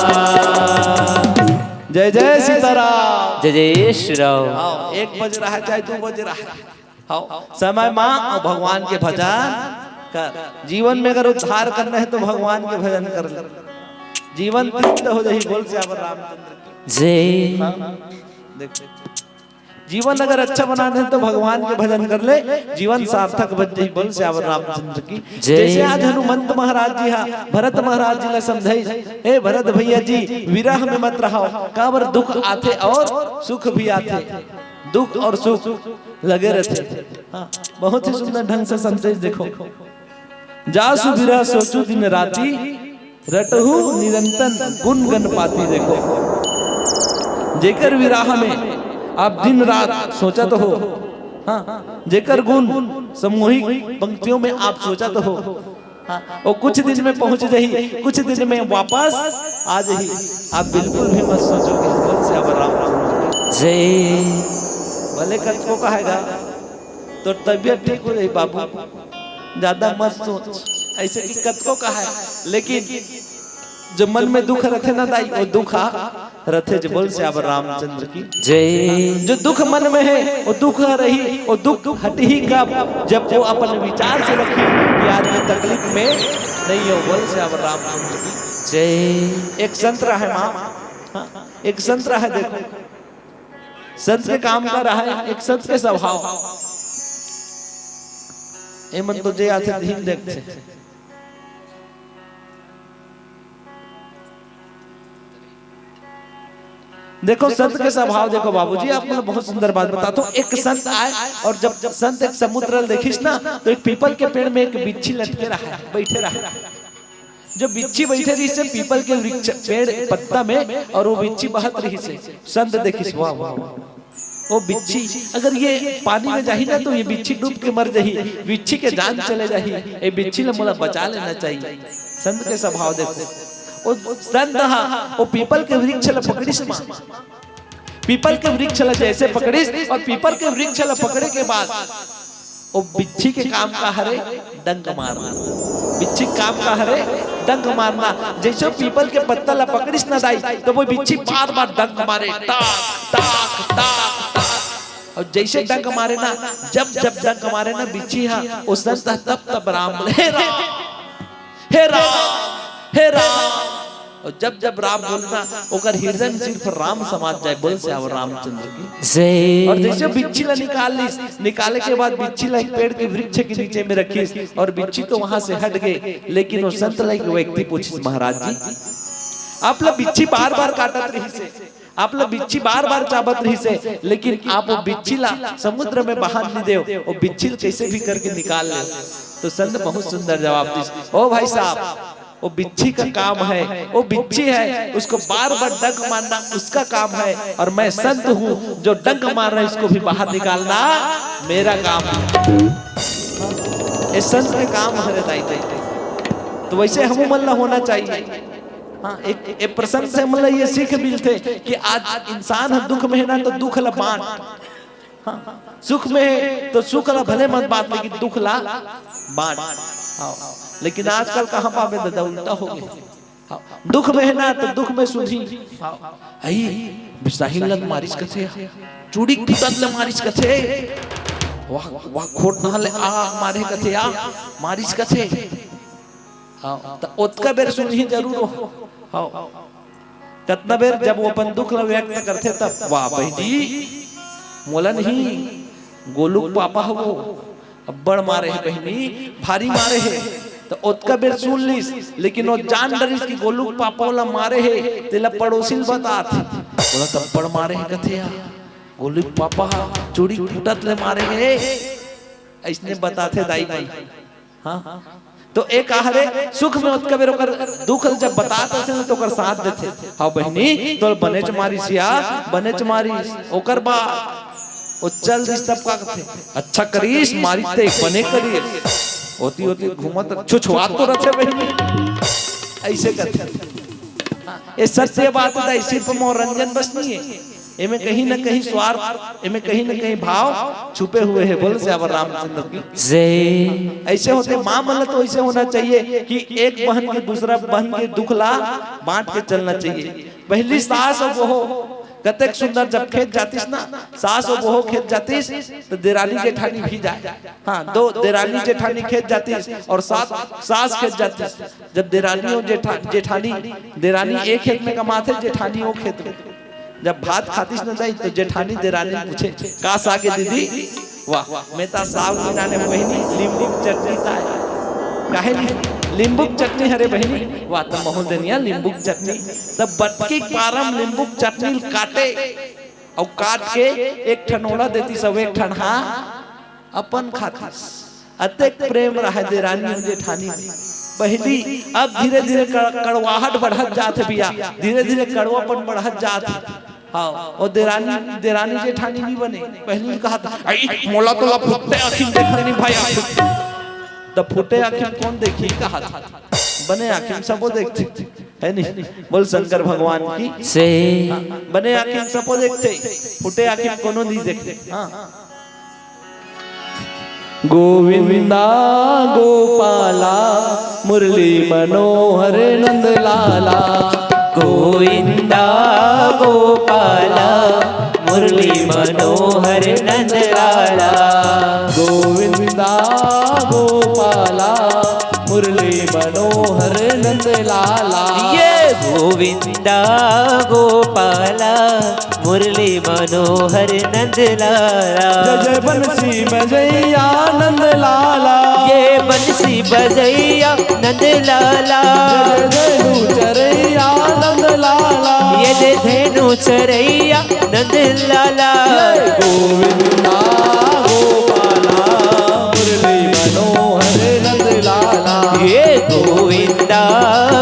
जय जय सीताराम। जय जय श्री राम। हाँ, एक बज रहा है चाहे दो बज रहा है, हाँ, समय मा अउ भगवान के भजन कर। जीवन में अगर उद्धार करना है तो भगवान के भजन कर ले, जीवन तृप्त हो जाही। बोल सियावर रामचंद्र की। जय। हाँ, देखो, जीवन अगर अच्छा बनाना है तो भगवान के भजन कर ले, जीवन सार्थक बन जाही। बोल सियावर रामचंद्र की। जय। जैसे आज हनुमंत महाराज जी हा भरत महाराज जी ला समझाई, ए भरत भैया जी, विरह में मत रहो, काबर दुख आथे और सुख भी आथे। दुख और सुख लगे रहते। हाँ, बहुत ही सुंदर ढंग से संदेश। देखो, जासु विरह सोचु दिन राती, रटहु निरंतन गुन गन पाती। देखो, जेकर विरह में आप दिन रात सोचत हो, हाँ, जेकर गुन सामूहिक पंक्तियों में आप सोचत हो, हाँ, वो कुछ दिन में पहुंच जाही, कुछ दिन में वापस आ जाही। आप बिल्कुल भी मत सोचो कि बोल सियावर रामचंद्र की। जय। भले कतको कहेगा तो तबीयत ठीक हो जाही बाबू, ज्यादा मत सोच। ऐसे कि कतको कहे, लेकिन जो मन में दुख रथे ना दाई, वो दुख आ रथे। जो बोल सियावर रामचंद्र की। जय। जो दुख मन में है, वो दुख रही, वो दुख हटही कब? जब वो अपन विचार से रखी कि आज मैं तकलीफ में नहीं हूँ। बोल सियावर रामचंद्र की। जय। एक संत रहा है माँ, हाँ, एक संत रहा है। देखो, संत के काम का रहा है, एक संत के स्वभाव। ए मन तो जे आथे धीन देखते। देखो, संत के स्वभाव देखो बाबूजी, आप मतलब बहुत सुंदर बात बताता हूँ। एक संत आए और जब, जब संत एक समुद्र ल देखिस ना, तो एक पीपल के पेड़ में एक बिच्छी लटके रहा है, बैठे रहा है। जो बिच्छी बैठे रहिस हे पीपल के वृक्ष पेड़ पत्ता में, और वो बिच्छी बहत रहिस हे। संत देखिस, वाह, वाह, वाह। वो बिच्छी अगर ये पानी में जाही ना, तो ये बिच्छी डूब के मर जाही, बिच्छी के जान चले जाही। ए बिच्छी ला मोला बचा लेना चाहिए। संत के स्वभाव देखो, वो संत हा वो पीपल के वृक्ष ला पकड़िस माँ, पीपल के वृक्ष ला जैसे पकड़िस, और पीपल के वृक्ष ला पकड़े के बाद वो बिच्छी के काम का हरे? डंक मारना। बिच्छी के काम का हरे? डंक मारना। जैसे वो पीपल के पत्ता ला पकड़िस ना दाई, तो वो बिच्छी बार बार डंक मारे, टाक, टाक, टाक, टाक। अउ जइसे डंक मारे ना, जब जब डंक मारे ना बिच्छी हा, ओ संत ह तब तब राम बोले, "हे राम, हे राम, हे राम।" अउ जब जब राम बोले ना, ओकर हिरदय में सिर्फ राम समात जाय। बोल सियावर रामचंद्र की। जय। अउ जइसे बिच्छी ला निकाल लिस, निकाले के बाद बिच्छी ला एक पेड़ के वृक्ष के नीचे में रखिस, अउ बिच्छी तो वहां से हट गे, लेकिन ओ संत ला एक व्यक्ति पूछिस, "महाराज जी, आप ला बिच्छी बार बार काटत रहिस हे, आप ला बिच्छी बार बार चाबत रहिस हे, लेकिन आप ओ बिच्छी ला समुद्र में बहा नइ देव, ओ बिच्छी ला कइसे भी करके निकाल लेव।" तो संत बहुत सुंदर जवाब दिस, "ओ भाई साहब, वो बिच्छी का काम है, वो बिच्छी है, उसको बार बार डंक मारना उसका काम है, और मैं संत हूँ, जो डंक मार रहा है इसको भी बाहर निकालना मेरा काम है।" ये संत के काम हरे दाई दाई। तो वइसे हमू मन ला होना चाहिए। हाँ, एक, एक प्रसंग से हमन ला ये सीख मिलथे कि आज इंसान ह दुख में हे ना, तो दुख ला बांट। हाँ, सुख में हे तो सुख ला भले मत बांट, लेकिन दुख ला बांट। हाँ, लेकिन आजकल कहाँ पाबे दादा, उल्टा हो गे। हाँ, दुख में हे ना तो दुख में सुनही। हाँ, अई, बिसाहिन ला मारिस कथे, चूड़ी टूटत ले मारिस कथे, वाह, वाह, खोट नहा ले आ मारे कथे, आ मारिस कथे। हाँ, त ओतका बेर सुनही जरूर हो। हाँ। कतना बेर जब वो अपन दुख ला व्यक्त करथे तब, "वाह बहिनी, मोला नहीं, गोलू के पापा ह वो, अब्बड़ मारे हे बहिनी, भारी मारे हे।" त ओतका बेर सुन लिस, लेकिन वो जान डरिस कि गोलू के पापा ओला मारे हे, तेला पड़ोसी ल बतात हे। "ओला त अब्बड़ मारे हे," कथे यार, "गोलू के पापा ह चूड़ी फूटत ले मारे हे।" अइसने बताथे दाई मन। हाँ, तो एक आहरे सुख में ओतका बेर ओकर दुख ल जब बतात रथे ना, तो ओकर साथ देथे। "हाँ बहिनी, तोल बनेच मारिस या, बनेच मारिस।" ओकर बाद वो चल दिस तब का कथे, "अच्छा करिस, मारिस ते बने करिस।" ओती ओती घूमत छुछुआत तो रथे बहिनी, अइसे कथे। ये सत्य बात हे, सिर्फ मनोरंजन बस नहीं है, एमे कहीं ना कहीं स्वार्थ, एमे कहीं ना कहीं भाव छुपे हुए हैं। बोल सियावर रामचंद्र की। जय। अइसे होथे माँ मन ला तो अइसे होना चाहिए कि एक बहन के दूसरा बहन के दुख ला बांट के चलना चाहिए। पहिली सास अउ बहू कतेक सुंदर, जब खेत जातिस ना, सास अउ बहू खेत जातिस, त देरानी जेठानी भी जाय। हाँ, दो देरानी जेठानी खेत जातिस अउ सास, सास खेत जातिस। जब देरानी अउ जेठा-, जेठानी, देरानी एक खेत में कमाथे, जेठानी ओ खेत में। जब भात खातिस न दाई, तो जेठानी देरानी पूछे, "का साग हे दीदी?" "वाह, मैं त साग बनाने बहिनी, नींबू के चटनी ताय।" "काहे नी? नींबू के चटनी हरे बहिनी।" "वाह, त महू ल दे न या नींबू के चटनी।" तब बटकी के पारम नींबू के चटनी ल काटे, अउ काट के एक ठन ओला देतिस, अउ एक ठन हा अपन खातिस। अतेक प्रेम रहय देरानी अउ जेठानी में पहिली। अब धीरे-धीरे कड़-, कड़वाहट बढ़त जात हे भैया, धीरे-धीरे कड़वापन बढ़त जात हे। हाँ, अउ देरानी, देरानी जेठानी नइ बने। पहिली कहत, "अई, मोला तो ला फुट्टे आँखी म देखा नहीं भाई।" त फुट्टे आँखी म कोन देखही कहत, बने आँखी म सबो देखथे, हे नहीं? बोल शंकर भगवान की। से। हाँ, बने आँखी म सबो देखथे, फुट्टे आँखी म कोनो नइ देखथे। हाँ। गोविंदा गोपाला मुरली मनोहर नंद लाला। गोविंदा गोपाला मुरली मनोहर नंद लाला। गोविंदा गोपाला मुरली मनोहर नंद लाला। ये गोविंदा गोपाला मुरली मनोहर नंद लाला। जय जय बंसी बजैया नंद लाला। ये बंसी बजैया नंद लाला। जय जय धनु चरैया नंद लाला। ये जय धेनु चरैया नंद लाला। ये गोविंदा गोपाला मुरली मनोहर नंद लाला। ये गोविंदा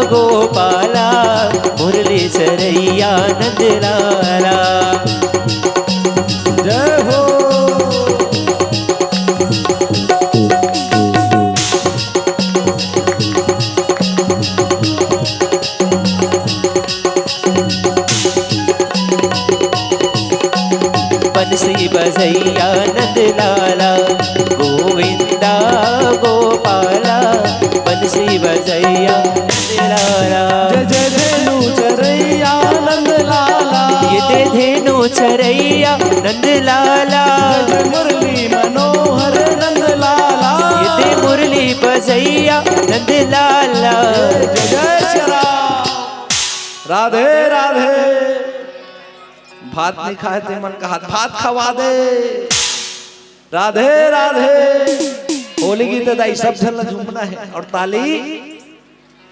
गोपाला मुरली सरैया नंद लाला। जय हो। बंसी बजैया नंद लाला, गोविंदा गोपाला। बंसी बजैया नंद लाला। जय जय धेनु चरैया नंद लाला। ये जय धेनु चरैया नंद लाला। भैया नंद लाला। जय जय श्री राम। राधे राधे। भात नहीं खाए ते मन का हाथ भात खवा दे। राधे राधे। होली गीत दाई सब झन ला झूमना है और ताली।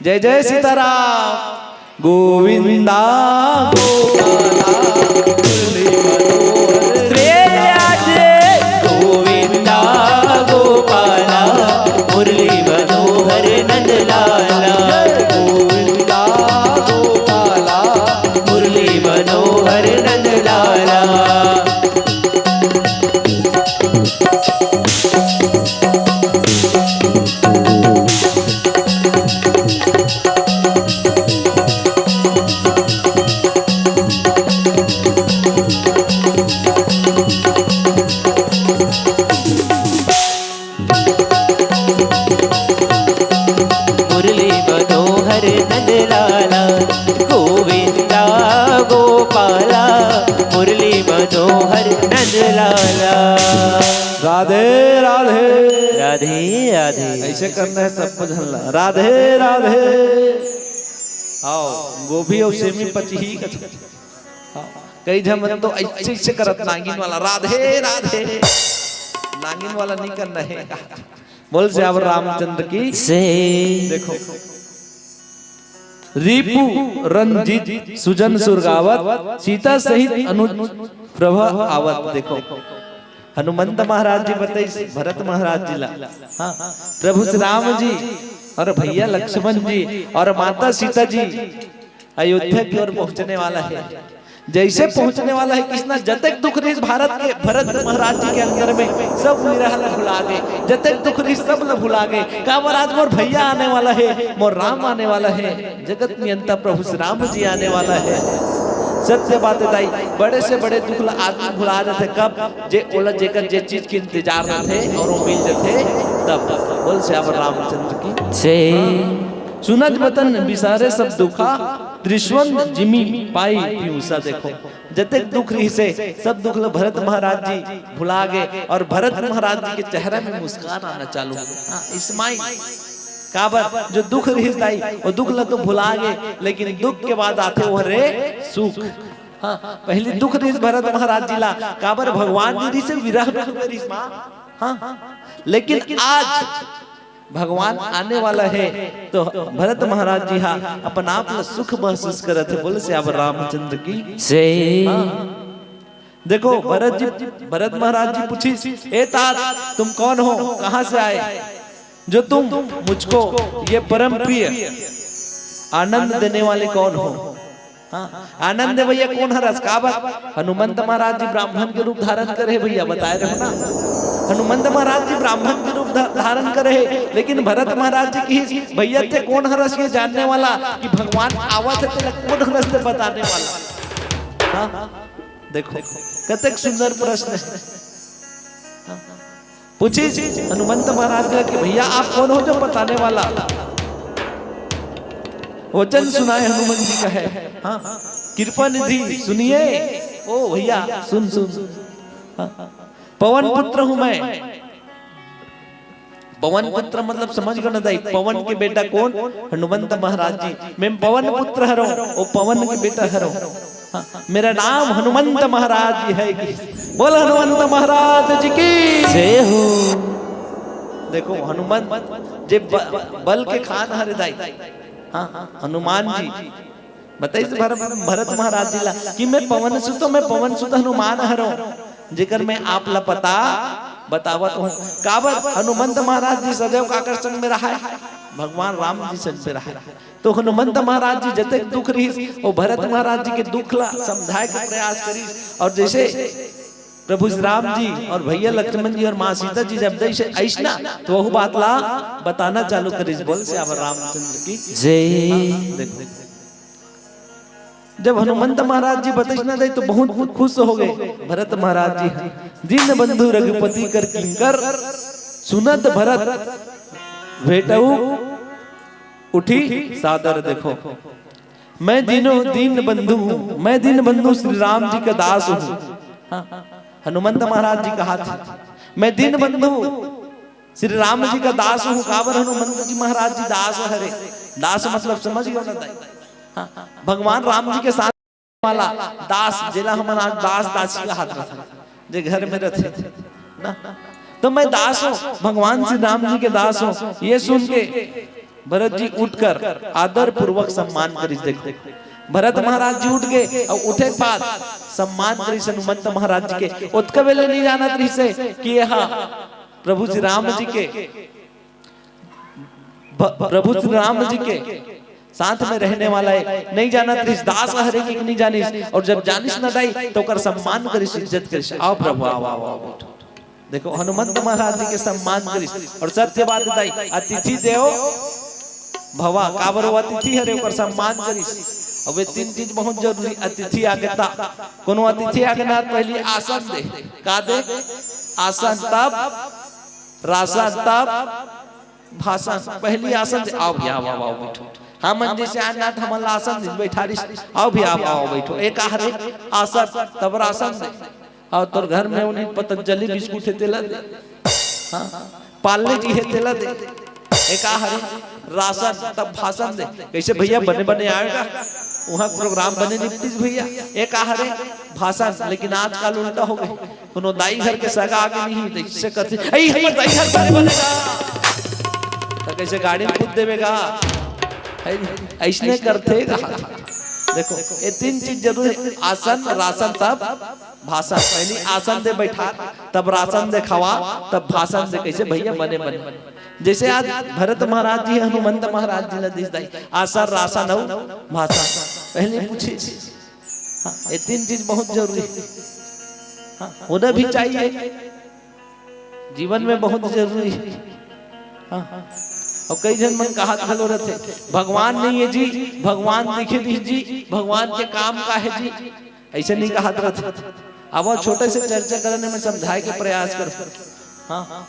जय जय सीताराम। गोविंदा गोपाला मुरली मनोहर श्रेया जे। गोविंदा गोपाला मुरली मनोहर नंद लाला। गोविंदा गोपाला मुरली मनोहर नंद लाला। मुरली मनोहर नंद लाला, गोविंदा गोपाला, मुरली मनोहर नंद लाला। राधे राधे। राधे राधे। ऐसे करना है सबको झलना। राधे राधे। आओ, गोभी और सेमी पची ही कच-, हाँ, कई झन मन तो ऐसे ऐसे करत नागिन वाला, राधे राधे। नागिन वाला नहीं करना है। बोल सियावर रामचंद्र की। से देखो, रिपु रंजित सुजन सुरगावत, सीता सहित अनुज प्रभा आवत। देखो, हनुमंत महाराज जी बताइस भरत महाराज जी ला, हाँ, प्रभु श्री राम जी और भैया लक्ष्मण जी और माता सीता जी अयोध्या की ओर पहुंचने वाला है। जैसे पहुंचने वाला है, किसना जतक दुख रहिस भारत के, भरत महाराज जी के अंदर में, सब विरह ला भुला गे। जतक दुख रहिस, सब ला भुला गे। काबर आज मोर भैया आने वाला है, मोर राम आने वाला है, जगत नियंता प्रभु श्री राम जी आने वाला है। सत्य बात है दाई, बड़े से बड़े दुख ला आदमी भुला जाथे। कब? जे ओला, जेकर जे चीज के इंतजार रहिथे और वो मिल जाथे, तब। बोल सियावर रामचंद्र की। से सुनत बतन बिसारे सब दुखा, त्रिशवंत जिमि पाई पीयूषा। देखो, जतेक दुख रहिसे, सब दुख ल भरत महाराज जी भुला गे और भरत महाराज जी के चेहरा में मुस्कान आना चालू हो गे। हाँ, smile। काबर? जो दुख रहिस दाई, वो दुख ल तो भुला गे, लेकिन दुख के बाद आथे वो रे सुख। हाँ, पहली दुख रहिस भरत महाराज जी ला, काबर? भगवान जी से विरह में रहिस माँ। हाँ, लेकिन आज भगवान आने वाला है, तो भरत महाराज जी हा अपन आप ल सुख महसूस करत हे। बोल सियावर रामचंद्र की। से हाँ। देखो, भरत जी, भरत महाराज जी पूछिस, "ए तात, तुम कौन हो, कहाँ से आए, जो तुम मुझको ये परम प्रिय आनंद देने वाले कौन हो?" हाँ, आनंद भैया कोन हरस? काबर? हनुमंत महाराज जी ब्राह्मण के रूप धारण करे हे भैया, बताए रहे ना। हनुमंत महाराज जी ब्राह्मण के रूप धा-, धारण करे हे, लेकिन भरत महाराज जी कहिस, "भैया ते कोन हरस ये जानने वाला कि भगवान आवत हे, तेला कोन हरस ते बताने वाला?" हाँ, देखो, कतेक सुंदर प्रश्न है। हाँ। पूछिस हनुमंत महाराज जी कि भैया आप कौन हो जो बताने वाला? वचन सुनाए हनुमंत जी कहे, हाँ, कृपा निधि सुनिए, ओ भैया सुन सुन। हाँ, पवन पुत्र हूँ मैं। पवन पुत्र मतलब समझ गए ना दाई, पवन के बेटा कौन? हनुमंत महाराज जी। मैं पवन पुत्र हरौं, ओ पवन के बेटा हरौं। हाँ, मेरा नाम हनुमंत महाराज जी है कि बोल हनुमंत महाराज जी की। जय हो। देखो हनुमंत जे ब-, बल के खान हरे दाई। हाँ, हनुमान जी बताइस भर-, भरत महाराज जी ला कि मैं पवन सुत, मैं पवन सुत हनुमान हरौं, जेकर मैं आप ला पता बतावत हूँ। काबर हनुमंत महाराज जी सदैव काकर संग में रहा है? भगवान राम जी संग में रहा है। तो हनुमंत महाराज जी जतेक दुख रहिस, वो भरत महाराज जी के दुख ला समझाए के प्रयास करिस। और जैसे प्रभु श्री राम जी और भैया लक्ष्मण जी और माँ सीता जी जब जैसे अइसना, तो वहू बात ला बताना चालू करिस। बोल सियावर रामचंद्र की। जय। हाँ, देखो। जब हनुमंत महाराज जी बतइसना दे तो बहुत खुश हो गए भरत महाराज जी। दीन बंधु रघुपति कर किंकर, सुनत भरत भेटऊ उठी सादर। देखो, मैं दीनो दीन बंधु हूँ, मैं दीन बंधु श्री राम जी का दास हूँ। हाँ, हनुमंत महाराज जी कहा था, मैं दीन बंधु श्री राम जी का दास हूँ, काबर हनुमंत जी महाराज जी दास हरे। दास मतलब समझ गयो ना दाई? हाँ, भगवान राम जी के साथ वाला दास, जेला हमन आज दास दासी कहात रथन, जे घर में रथे ना, तो मैं दास हूँ, भगवान श्री राम जी के दास हूँ। ये सुन के भरत जी उठकर आदर पूर्वक सम्मान करिस। देखो, भरत महाराज जी उठ गए और उठे के बाद सम्मान करिस हनुमंत महाराज जी के। ओतका बेले नहीं जानत रहिसे कि ये हा प्रभु श्री राम जी के, भ-, प्रभु श्री राम जी के साथ में रहने वाला है। नहीं जानत रहिस, दास हरे कि नहीं जानिस। और जब जानिस न दाई, तो ओकर सम्मान करिस, इज्जत करिस। आओ प्रभु, आओ, आओ, आओ, बैठो। देखो, हनुमंत महाराज जी के सम्मान करिस। और सत्य बात दाई, अतिथि देव भवा, काबर वो अतिथि हरे, ओकर सम्मान करिस। अब ये तीन चीज बहुत जरूरी। अतिथि आगे ता, कोनो अतिथि आगे ना, पहली आसन दे। का दे? आसन, तब रासन, तब भाषण। पहली आसन दे, आओ भैया, आओ, आओ, आओ, बैठो। हमन जैसे आए ना, तो हमन ला आसन दे, बैठारिस, आओ भैया, आओ, आओ, बैठो। एक हरे आसन, तब रासन दे। और तोर घर में उन्हीं पतंजलि बिस्कुट है, तेला दे। हाँ, पार्ले जी है, तेला दे। एक हरे रासन, तब भाषण दे। कैसे भैया बने बने आएगा, वहाँ प्रोग्राम बने निपटिस भैया। एक हरे भाषण, लेकिन आजकल उल्टा हो गए। कोनो दाई घर के सगा आगे नहीं, तो इससे करते, "ऐ, हमर दाई घर बने बनेगा।" तो कैसे गाड़ी में कूद देवेगा? है नहीं? ऐसने करते गा। देखो, ये तीन चीज जरूर है, आसन, रासन, तब भाषण। पहली आसन दे बैठा, तब रासन दे खवा, तब भाषण दे कैसे भैया बने बने। जैसे आज भरत महाराज जी, हनुमंत महाराज जी ला दिस दाई, आसन, रासन और भाषण। पहले पूछे, हाँ, ये तीन चीज बहुत जरूरी है। हाँ, होना भी चाहिए, जीवन में बहुत जरूरी है। हाँ, हाँ। और कई झन मन कहा घलो रहते, "भगवान नहीं है जी, भगवान दिखे नहीं जी, भगवान के काम का है जी?" ऐसे नहीं कहा रहते। अब वो छोटे से चर्चा करने में समझाए के प्रयास कर। हाँ, हाँ।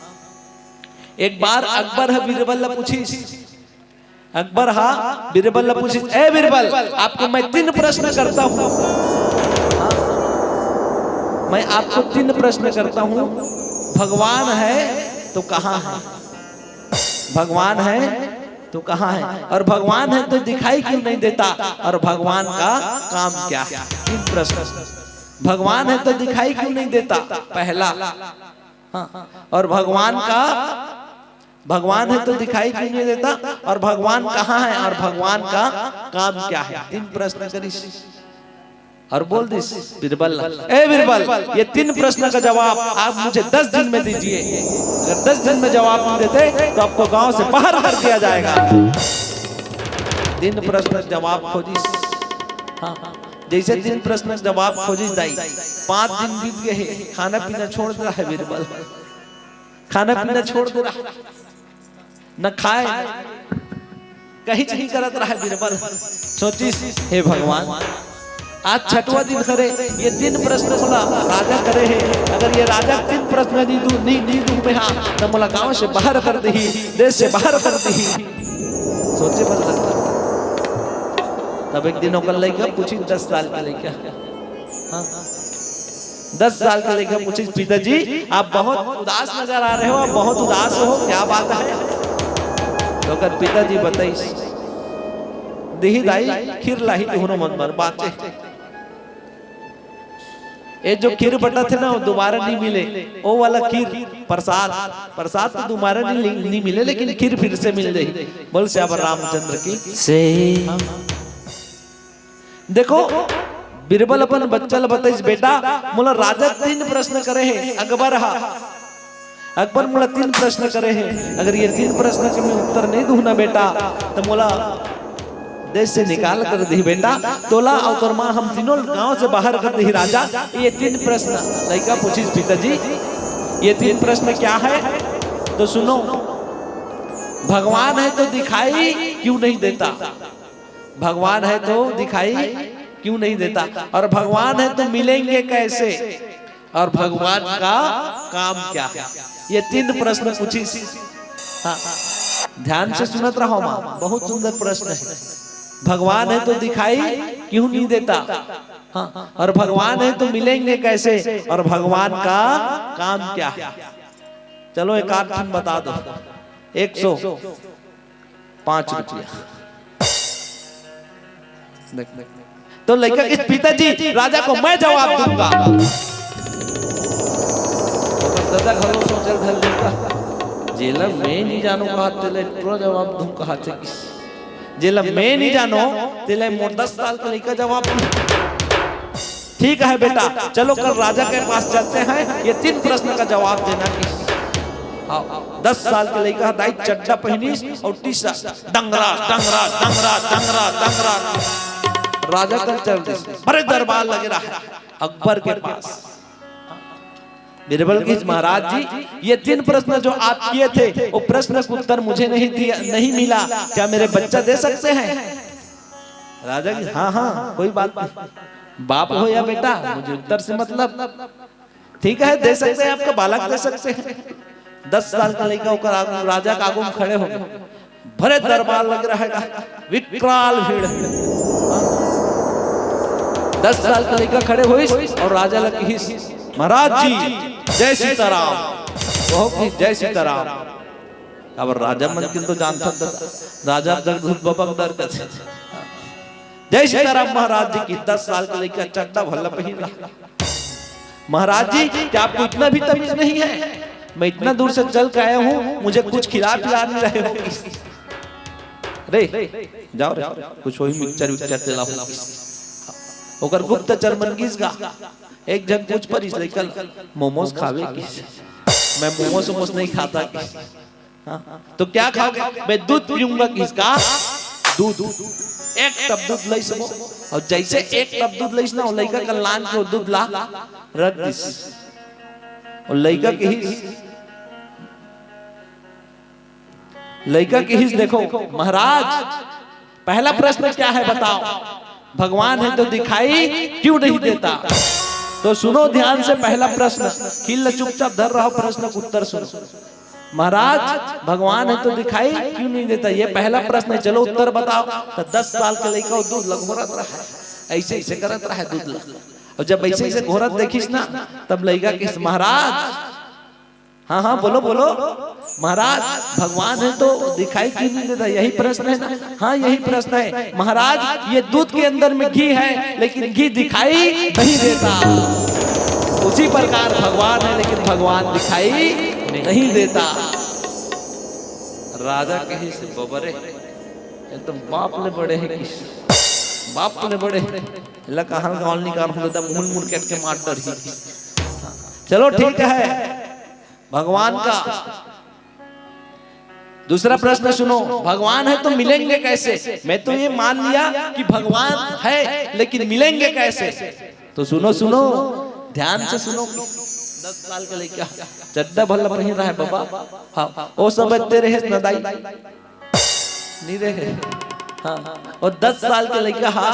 एक बार अकबर ह बीरबल ला पूछिस, अकबर हा बीरबल ला पूछिस, "ए बीरबल, आपको मैं तीन प्रश्न करता हूँ। हाँ, मैं आपको तीन प्रश्न करता हूँ। भगवान है तो कहाँ है? भगवान है तो कहाँ है? और भगवान है तो दिखाई क्यों नहीं देता? और भगवान का काम क्या है?" तीन प्रश्न। भगवान है तो दिखाई क्यों नहीं देता? पहला। हाँ, और भगवान का भगवान है तो दिखाई क्यों नहीं देता? और भगवान कहाँ है? और भगवान का काम क्या है? तीन प्रश्न करिस और बोल दिस बीरबल, "ए बीरबल, ये तीन प्रश्न का जवाब आप मुझे दस दिन में दीजिए। अगर दस दिन में जवाब नहीं देते, तो आपको गांव से बाहर कर दिया जाएगा।" तीन प्रश्न का जवाब खोजिस। हाँ, जैसे तीन प्रश्न का जवाब खोजिस दाई, पांच दिन बीत गए हैं, खाना पीना छोड़ दे रहा है बीरबल, खाना पीना छोड़ दे रहा है। न खाए, कहीं नहीं करत रहा बीरबल। सोचिस, "हे भगवान, आज छठवां दिन हरे, ये तीन प्रश्न मोला राजा करे हे, अगर ये राजा तीन प्रश्न नहीं दू, नहीं, नहीं दू मैं हा, तो मोला गांव से बाहर कर दही, देश से बाहर कर दही।" सोचे बर लगता। तब एक दिन ओकर लइका पूछिस, दस साल के लइका, हाँ। दस साल के लइका पूछिस, "पिताजी, आप बहुत उदास नजर आ रहे हो, आप बहुत उदास हो, क्या बात है?" तो ओकर पिताजी बताइस, "दिही दाई, खीर लाही तुहनो मन बर बाचे। ये जो खीर बटत हे ना, वो दोबारा नहीं मिले, वो वाला खीर, प्रसाद, प्रसाद तो दोबारा नहीं, नहीं मिले, लेकिन खीर फिर से मिल जाही।" बोल सियावर रामचंद्र की। से देखो, बीरबल अपन बच्चा ल बताइस, "बेटा, मोला राजा तीन प्रश्न करे हे, अकबर हा, अकबर मोला तीन प्रश्न करे हे, अगर ये तीन प्रश्न के मैं उत्तर नहीं दूं ना बेटा, तो मोला देश से निकाल कर दही बेटा, तोला और तोर माँ हम तीनों गांव से बाहर कर दही राजा।" ये तीन प्रश्न लइका पूछिस, "पिताजी, ये तीन प्रश्न क्या है?" तो सुनो, भगवान है तो दिखाई क्यों नहीं देता? भगवान है तो दिखाई क्यों नहीं देता? और भगवान है तो मिलेंगे कैसे? और भगवान का काम क्या है? ये तीन प्रश्न पूछिस। हाँ, ध्यान से सुनत रहो माँ, बहुत सुंदर प्रश्न है। भगवान है तो दिखाई क्यों नहीं देता? हाँ, और भगवान है तो मिलेंगे कैसे? और भगवान का काम क्या है? चलो, एक आध ठन बता दो। एक सौ पाँच रुपया। देख, तो लइका कहिस, "पिताजी, राजा को मैं जवाब दूंगा।" ओकर ददा घलो सोचल धर लेता, "जेला मैं नहीं जानों कहा, तेला टूरा जवाब दूं कहा थे किस, जेला मैं नहीं जानों, तेला मोर दस साल के लइका जवाब दूं।" "ठीक है बेटा, चलो कल राजा के पास चलते हैं, ये तीन प्रश्न का जवाब देना कि।" हाँ, दस साल के लइका ह दाई चड्डा पहिनिस अउ टी-शर्ट, डंगरा, डंगरा, डंगरा, डंगरा, डंगरा। राजा कल चल दिस, बड़े दरबार लगे रहा है अकबर के पास। बीरबल कहिस, "महाराज जी, ये तीन प्रश्न जो आप किए थे, वो प्रश्न का उत्तर मुझे नहीं दिया, नहीं मिला, क्या मेरे बच्चा दे सकते हैं?" राजा कहिस, "हाँ, हाँ, कोई बात नहीं, बाप हो या बेटा, मुझे उत्तर से मतलब।" "ठीक है, दे सकते हैं, आपका बालक दे सकते हैं।" दस साल का लइका ओकर आगू, राजा के आगू में खड़े हो गे। भरे दरबार लगे रहा, विकराल भीड़। दस साल का लइका खड़े होइस अउ राजा ला कहिस, "महाराज जी, जय सीताराम।" कहो कि, "जय सीताराम।" अब राजा मन के तो जानथन, राजा जगदूत बबक डर के। "जय सीताराम महाराज जी की।" दस साल के लइका चड्डा भल्ला पहिन रहा। "महाराज जी, क्या आपको इतना भी तमीज नहीं है? मैं इतना दूर से चल के आया हूँ, मुझे कुछ खिला पिला नहीं रहे हो।" "अरे, जाओ रे, कुछ वही मिक्सचर विक्सचर चलाओ।" ओकर गुप्तचर मन गिस गा। एक झन पूछ परिस लइका ल, "मोमोज खावे?" किस, "मैं मोमोज वोमोज नहीं खाता।" किस, "हाँ, तो क्या खाओगे?" "मैं दूध पीऊंगा।" किस, "का दूध?" एक टब दूध लइस वो, अउ जइसे एक टब दूध लइस ना, वो लइका के लान के वो दूध ला रख दिस। वो लइका कहिस, लइका कहिस, "देखो महाराज, पहला प्रश्न क्या है बताओ? भगवान है तो दिखाई क्यों नहीं देता?" तो सुनो ध्यान से, पहला प्रश्न, खिल ल चुपचाप धर रहो, प्रश्न का उत्तर सुनो। "महाराज, भगवान है तो दिखाई क्यों नहीं देता? ये पहला प्रश्न है, चलो उत्तर बताओ।" तो दस साल के लइका वो दूध ल घोरत रहा, ऐसे ऐसे करत रहा दूध ल। अउ जब ऐसे ऐसे घोरत देखिस ना, तब लइका कहिस, "महाराज।" "हाँ, हाँ, बोलो, बोलो।" "महाराज, भगवान है तो दिखाई क्यों नहीं देता? यही प्रश्न है ना?" "हाँ, यही प्रश्न है।" "महाराज, ये दूध के अंदर में घी है, लेकिन घी दिखाई नहीं देता। उसी प्रकार भगवान है, लेकिन भगवान दिखाई नहीं देता।" राजा कहिस, "बबरे, ये तो बाप ले बड़े है किस, बाप ले बड़े है।" एला कहाँ गाँव निकाल हो, तो मुड़ मुड़ के अटके मार डरही। चलो ठीक है, भगवान का दूसरा प्रश्न सुनो, भगवान है तो मिलेंगे कैसे? मैं तो ये मान लिया कि भगवान है, लेकिन मिलेंगे कैसे? तो सुनो, सुनो, ध्यान से सुनो। दस साल का लइका, चड्डा भल्ला पहिन रहा है बाबा। हाँ, वो सब तेरे है ना दाई? नहीं रहे। हाँ, और दस साल के लइका, हाँ,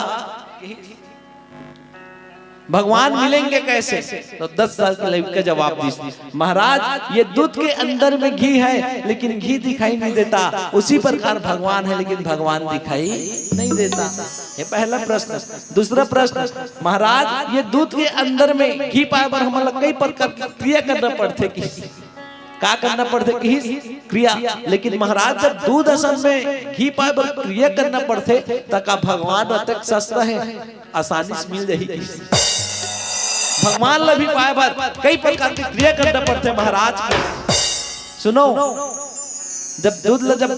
भगवान मिलेंगे कैसे? तो दस साल के लइका जवाब दिस, "महाराज, ये दूध के अंदर में घी है, लेकिन घी दिखाई नहीं देता। उसी प्रकार भगवान है, लेकिन भगवान दिखाई नहीं देता।" ये पहला प्रश्न। दूसरा प्रश्न, "महाराज, ये दूध के अंदर में घी पाए बर हमन ला कई प्रकार के क्रिया करना पड़थे कि?" का करना पड़थे किहिस? क्रिया। लेकिन महाराज, जब दूध असन में घी पाए बर क्रिया करना पड़थे, त का भगवान अतेक सस्ता हे, आसानी से मिल जाही किहिस? भगवान ला भी पाए बर कई प्रकार के क्रिया करना पड़थे महाराज। सुनो, जब दूध ला, जब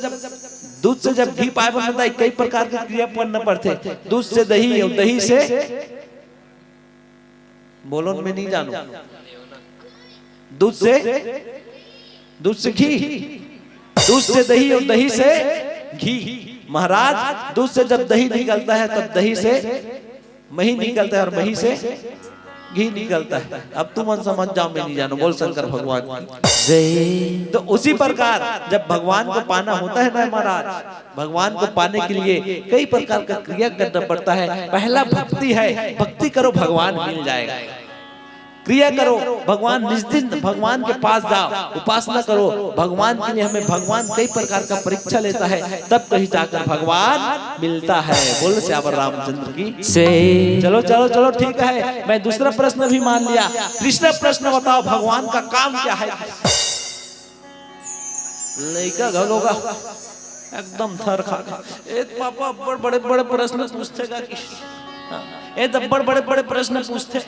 दूध से जब घी पाए बर, मतलब, कई प्रकार के क्रिया करना पड़थे। दूध से दही अउ दही से, बोलो न, मैं नहीं जानों। दूध से, दूध से घी, दूध से दही और दही से घी। महाराज, दूध से जब दही निकलता है, तब दही से मही निकलता है और मही से घी निकलता है। अब तुमन समझ जाओ, मैं नहीं जानों। बोल शंकर भगवान की जय। तो उसी प्रकार जब भगवान को पाना होता है ना महाराज, भगवान को पाने के लिए कई प्रकार का क्रिया करना पड़ता है। पहला भक्ति है, भक्ति करो, भगवान मिल जाएगा। क्रिया करो, भगवान निज दिन भगवान के पास जाओ, उपासना करो। भगवान के लिए हमें भगवान कई प्रकार का परीक्षा लेता है, तब कहीं जाकर भगवान मिलता है। बोल सियावर रामचंद्र की। से चलो, चलो, चलो, ठीक है, मैं दूसरा प्रश्न भी मान लिया। तीसरा प्रश्न बताओ, भगवान का काम क्या है? लइका घलो का एकदम थर खा के, "ए पापा, अब्बड़ बड़े बड़े प्रश्न पूछथे का कि?" हाँ, "ए त अब्बड़ बड़े बड़े प्रश्न पूछथे।"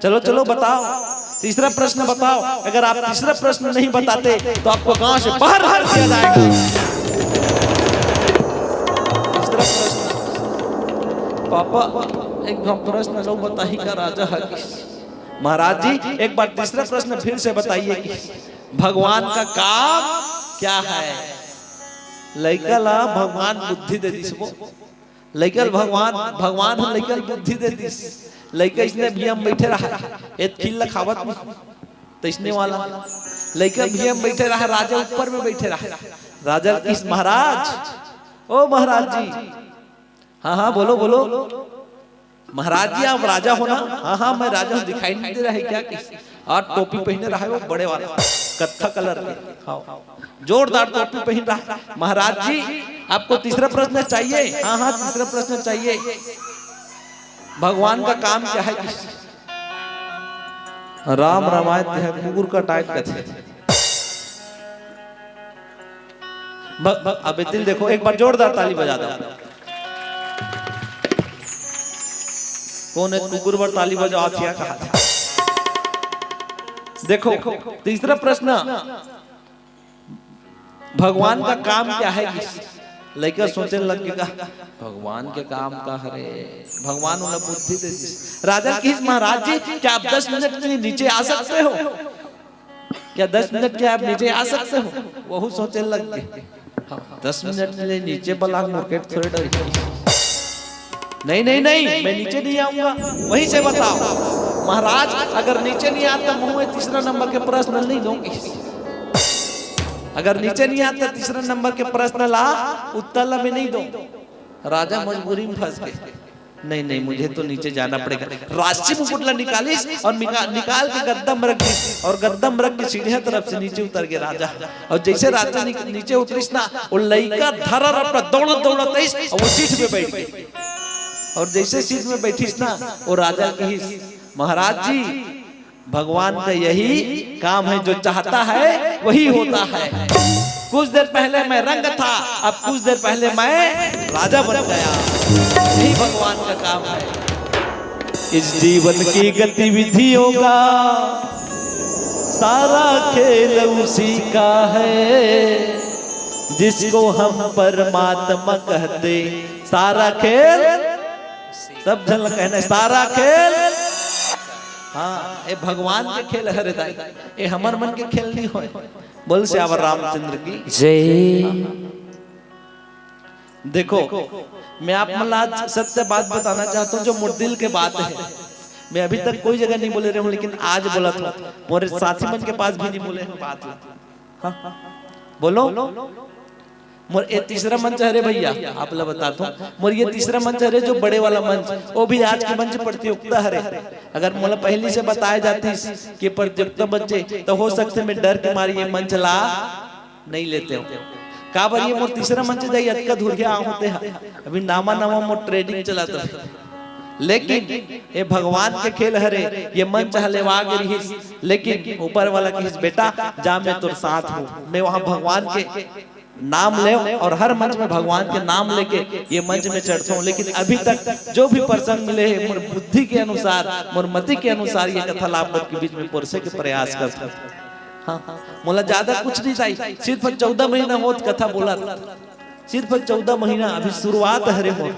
चलो चलो, बताओ, तीसरा प्रश्न बताओ। अगर आप तीसरा प्रश्न नहीं बताते तो आपको गांव से बाहर कर दिया जाएगा। तीसरा प्रश्न, "पापा, एक ठो प्रश्न अउ बताही का राजा ह कि?" "महाराज जी, एक बार तीसरा प्रश्न फिर से बताइए कि भगवान का काम क्या है?" लइका ला भगवान बुद्धि दे दिस वो। लइका ल भगवान, भगवान ह लइका ल बुद्धि दे दिस। लइका इसने भुइयां म बइठे रहा, ए त खील ल खावत नहीं, त इसने वाला लइका भुइयां म बइठे रहा, राजा ऊपर में बइठे रहा। राजा ल किहिस, "महाराज, ओ महाराज जी।" "हाँ हाँ, बोलो बोलो।" "महाराज जी, आप राजा हो ना?" "हाँ हाँ, मैं राजा हूँ, दिखाई नहीं दे रहा है क्या?" किहिस। और टोपी पहिने रहा है वो बड़े वाला, कत्था कलर के। हाँ, जोरदार टोपी पहिन रहा है। "महाराज जी, आपको तीसरा प्रश्न चाहिए?" "हाँ हाँ, तीसरा प्रश्न चाहिए।" "भगवान का काम क्या है?" किहिस। "राम रमाय तेहा कुकुर कटाय कथे।" ब-, ब-, अबे दिल देखो, एक बार जोरदार ताली बजा दो। कोन हे कुकुर बर ताली बजावत हे, कहा था। देखो, तीसरा प्रश्न, भगवान का काम क्या है? लइका सोचे लग गे का, "भगवान के काम का हरे?" भगवान ओला बुद्धि दे दिस। राजा किहिस, "महाराज जी, क्या आप दस मिनट के लिए नीचे आ सकते हो? क्या दस मिनट के आप नीचे आ सकते हो?" वहू सोचे लग गे, "हाँ, दस मिनट के लिए नीचे बला मार्केट थोड़े डर।" "नहीं, नहीं, नहीं, मैं नीचे नहीं आऊंगा, वहीं से बताओ।" "महाराज, अगर नीचे नहीं आता, मैं तीसरा नंबर के प्रश्न नहीं दूंगी। अगर नीचे नहीं आता, तीसरा नंबर के प्रश्न ला, उत्तर ला मैं नहीं दूं।" राजा मजबूरी में फंस गए। "नहीं, नहीं, मुझे तो नीचे जाना पड़ेगा।" राजसी मुकुट ला निकालिस और निका-, निकाल के गद्दा में रख दिस और गद्दा में रख के सीढ़िया तरफ से नीचे उतर गए राजा। और जैसे राजा नि-, नीचे उतरिस ना, वो लइका धरर अपना दौड़त दौड़त आइस और वो सीट पे बैठ गई। और जैसे सीट में बैठिस ना, वो राजा किहिस, "महाराज जी, भगवान का यही काम है, जो चाहता है वही होता है। कुछ देर पहले मैं रंग था, अब कुछ देर पहले मैं राजा बन गया। यही भगवान का काम है।" इस जीवन की गतिविधियों का सारा खेल उसी का है, जिसको हम परमात्मा कहते। सारा खेल, सब झन ला कहना है, सारा खेल। हाँ, ए भगवान के खेल हरे दाई, ए हमर मन के खेल नहीं होय। बोल सियावर रामचंद्र की जय। देखो, मैं आप मन ला आज सत्य बात बताना चाहता हूँ, जो मोर दिल के बात है। मैं अभी तक कोई जगह नहीं बोले रहे हूँ, लेकिन आज बोलत हूँ। मोर साथी मन के पास भी नहीं बोले हूँ बात ला। हाँ, बोलो। मोर ये तीसरा मंच हरे भैया, आप ला बताता हूँ। मोर ये तीसरा मंच हरे, जो बड़े वाला मंच, वो भी आज के मंच प्रतियोगिता हरे। अगर मोला पहली से बताए जातिस कि प्रतियोगिता मंच हे, तो हो सकथे मैं डर के मारे ये मंच ला नहीं लेते हो। काबर ये मोर तीसरा मंच जाई, अतका धुरिया आहूँ ते हा। अभी नावा नावा मोर training चलत हे। लेकिन ये भगवान के खेल हरे, ये मंच ह लेवा गे रिहिस, लेकिन ऊपर वाला किहिस, "बेटा, जा, मैं तोर साथ हूँ।" मैं वहाँ भगवान के नाम लेव और हर मंच में भगवान के नाम लेके ये मंच में चढ़ता हूँ। लेकिन अभी तक जो भी प्रसंग मिले हे, मोर बुद्धि के अनुसार, मोर मति के अनुसार ये कथा ला आप मन के बीच में परोसे के प्रयास करता हूँ। हाँ, मोला ज्यादा कुछ नहीं चाहिए, सिर्फ चौदह महीना होत कथा बोलत, सिर्फ चौदह महीना अभी शुरुआत हरे मोर।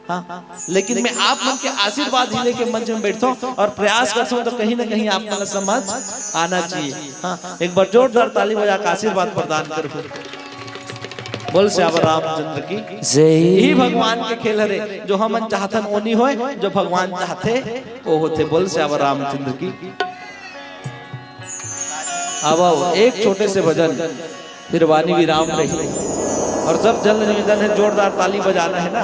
हाँ, लेकिन मैं आप मन के आशीर्वाद ही लेके मंच में बैठता हूँ और प्रयास करता हूँ, तो कहीं ना कहीं आप मन ला समझ आना चाहिए। हाँ, एक बार जोरदार ताली बजा के आशीर्वाद प्रदान करो। बोल सियावर रामचंद्र की जय। यही भगवान के खेल हरे, जो हमन चाहथन वो नहीं होय, जो भगवान चाहथे वो होथे। बोल सियावर रामचंद्र की। अब आओ, एक छोटे से भजन, फिर वाणी विराम रही। और सब जन निवेदन है, जोरदार ताली बजाना है ना।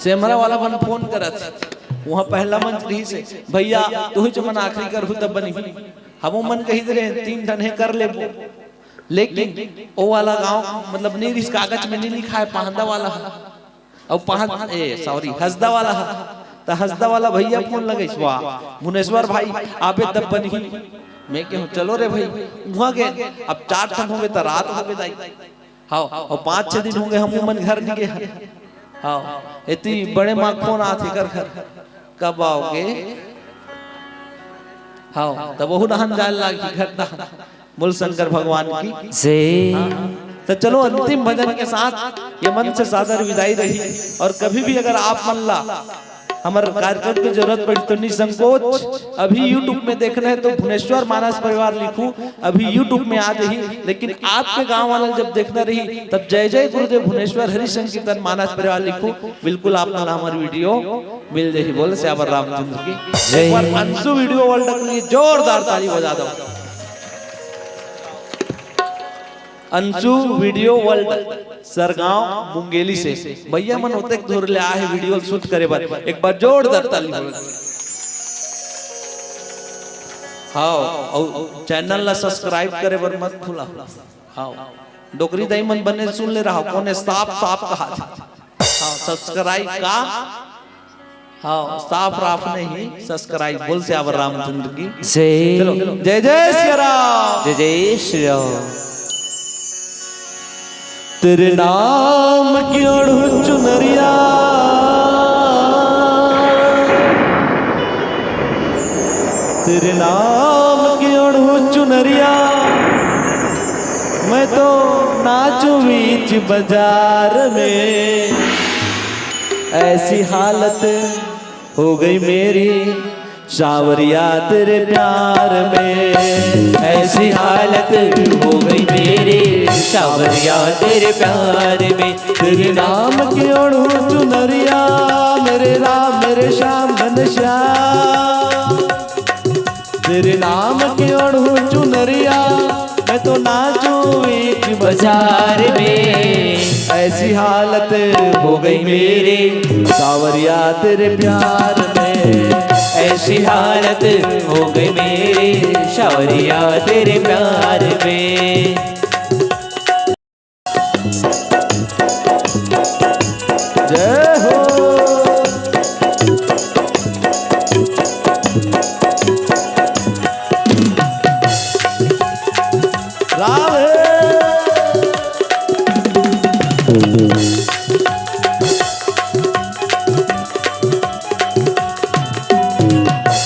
सेमरा वाला मन फोन करत, वहाँ पहला मंच रहिस हे, "भैया, तुही च मन आखिरी करहू तब बनही।" हमो मन कही दे रहे, "तीन ठन हे, कर लेबो।" लेकिन ओ वाला गांव, मतलब, नहीं रिहिस, कागज में नहीं लिखा है, पाहंदा वाला है। अउ पाहन, ए, sorry, हसदा वाला ह। त हंसदा वाला भैया फोन लगइस, "वाह, भुनेश्वर भाई, आबे तब बनही।" मैं कहूं, "चलो रे भाई।" उहां गे, अब चार ठन होगे त रात होगे दाई। हाव, अउ पांच छह दिन होगे हमू मन घर नइ गे हन। हाव, एती बड़े मां फोन आथे, "कर घर, कब आओगे?" हाव, तब ओहू डहन जाए लागी घर डहन। बोल शंकर भगवान की जय। हाँ। तो चलो, अंतिम भजन के साथ ये मंच से सादर विदाई रही। और कभी भी अगर आप मन ला हमर कार्यक्रम की जरूरत पड़ी तो निसंकोच अभी YouTube में देखना है तो भुनेश्वर मानस परिवार लिखू, अभी YouTube में आ जाही। लेकिन आपके गांव वाला जब देखना रही तब जय जय गुरुदेव भुनेश्वर हरि संकीर्तन मानस परिवार लिखू, बिल्कुल आप मन ला हमर वीडियो मिल जाही। बोल सियावर रामचंद्र की। जय। एक बार अंशु वीडियो वर्ल्ड के लिए जोरदार ताली बजा दो। अंशु वीडियो वर्ल्ड, सरगांव मुंगेली से भैया मन ओतेक दूर ले आए हे वीडियो शूट करे बर। एक बार जोरदार ताली बजा। हाव, अउ चैनल ला सब्सक्राइब करे बर मत भूला। हाव, डोकरी दाई मन बने सुन ले रहा, कोने साफ साफ कहा था। हाव, सब्सक्राइब का, हाव, साफ राफ नहीं, सब्सक्राइब। बोल सियावर रामचंद्र की जय। चलो, जय जय सिया राम। जय जय श्री राम। तेरे नाम की ओढ़ू चुनरिया, तेरे नाम की ओढ़ू चुनरिया, मैं तो नाचूं बीच बाजार में। ऐसी हालत हो गई मेरी सांवरिया तेरे प्यार में। ऐसी हालत हो गई मेरी सांवरिया तेरे प्यार में। तेरे नाम की ओढ़ू चुनरिया, मेरे राम, मेरे श्याम घनश्याम। तेरे नाम की ओढ़ू चुनरिया, मैं तो नाचूं बीच बाजार में। ऐसी हालत हो गई मेरी सांवरिया तेरे प्यार में। ऐसी हालत हो गई मेरी सांवरिया तेरे प्यार में। जय हो। राधे।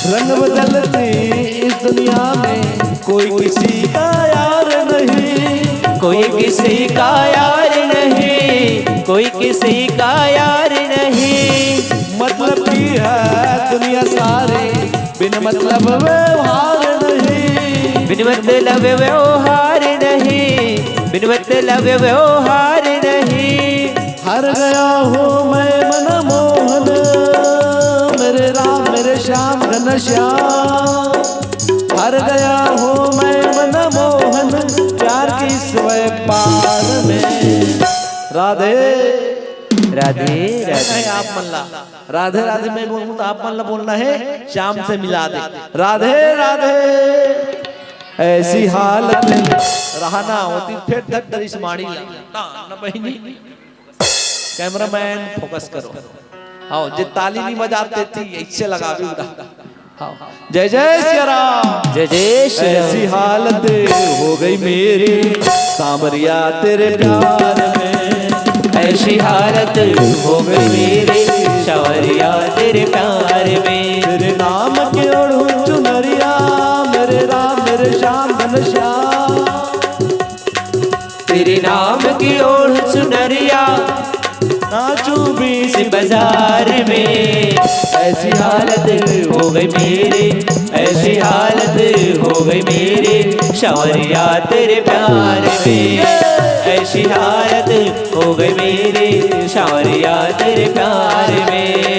रंग बदलती इस दुनिया में कोई किसी का यार नहीं। कोई किसी का यार नहीं, कोई किसी का यार नहीं। मतलब की है दुनिया सारी, बिन मतलब व्यवहार नहीं। बिन मतलब व्यवहार नहीं, बिन मतलब व्यवहार नहीं। हर गया हूँ मैं मनमोहन, मेरे राम, मेरे श्याम घनश्याम। हर गया हूँ मैं मनमोहन, प्यार की इस व्यापार में। राधे। राधे, राधे। आप मन ला राधे राधे मैं बोलूं तो आप मन ला बोलना है, श्याम से मिला दे। राधे राधे। ऐसी हालत में रहना होती, फेर धर धरिस माड़ी ला। ना, ना बहिनी। कैमरामैन फोकस करो। हाव, जे ताली नहीं बजाते थी, ऐसे लगा भी उड़ा। हाव। जय जय सिया राम। जय जय सिया राम। ऐसी हालत हो गई मेरी सांवरिया तेरे प्यार में। ऐसी हालत हो गई मेरी सांवरिया तेरे प्यार में। तेरे नाम की ओढ़ू चुनरिया, मेरे राम, मेरे श्याम घनश्याम। तेरे नाम की ओढ़ चुनरिया, नाचूं बीच बाजार में। ऐसी हालत हो गई मेरी, ऐसी हालत हो गई मेरी, सांवरिया तेरे प्यार में। ऐसी हालत हो गई मेरी, सांवरिया तेरे प्यार में।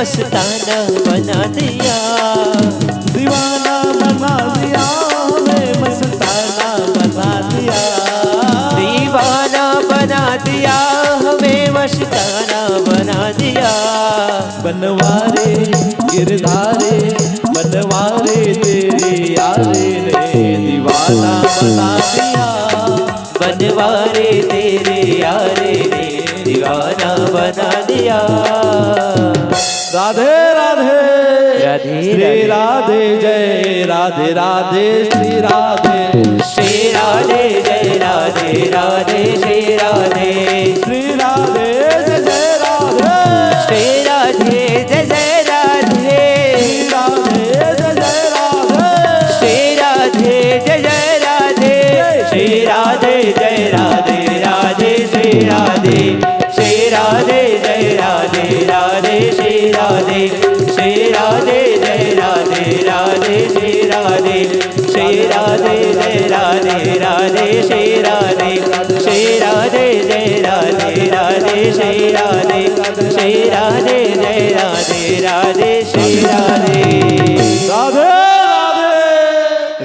मस्ताना बना दिया। दीवाना बना दिया, हमें मस्ताना बना दिया। दीवाना बना दिया, हमें मस्ताना बना दिया। बनवारे गिरधारे, बनवारे तेरी यारी ने दीवाना बना दिया। बनवारे तेरी यारी ने दीवाना बना दिया। राधे राधे। राधे श्री राधे। राधे, जय राधे राधे श्री राधे। श्री राधे, जय राधे राधे श्री राधे। श्री राधे, जय जय राधे। श्री राधे, जय जय राधे। श्री राधे, जय जय राधे। श्री राधे, जय जय राधे। श्री राधे, जय राधे राधे श्री राधे। श्री राधे, जय राधे राधे श्री राधे। श्री राधे, जय राधे राधे श्री राधे। श्री राधे, जय राधे राधे श्री राधे। श्री राधे, जय राधे राधे श्री राधे। श्री राधे, जय राधे राधे श्री राधे। राधे राधे।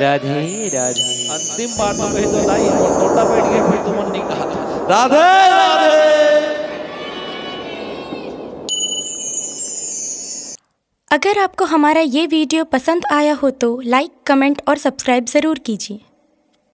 राधे राधे। अंतिम बात तो कही तो दाई, मोर टोटा बैठ गए, फिर तुमन नहीं कहा। राधे राधे। अगर आपको हमारा ये वीडियो पसंद आया हो तो लाइक, कमेंट और सब्सक्राइब ज़रूर कीजिए।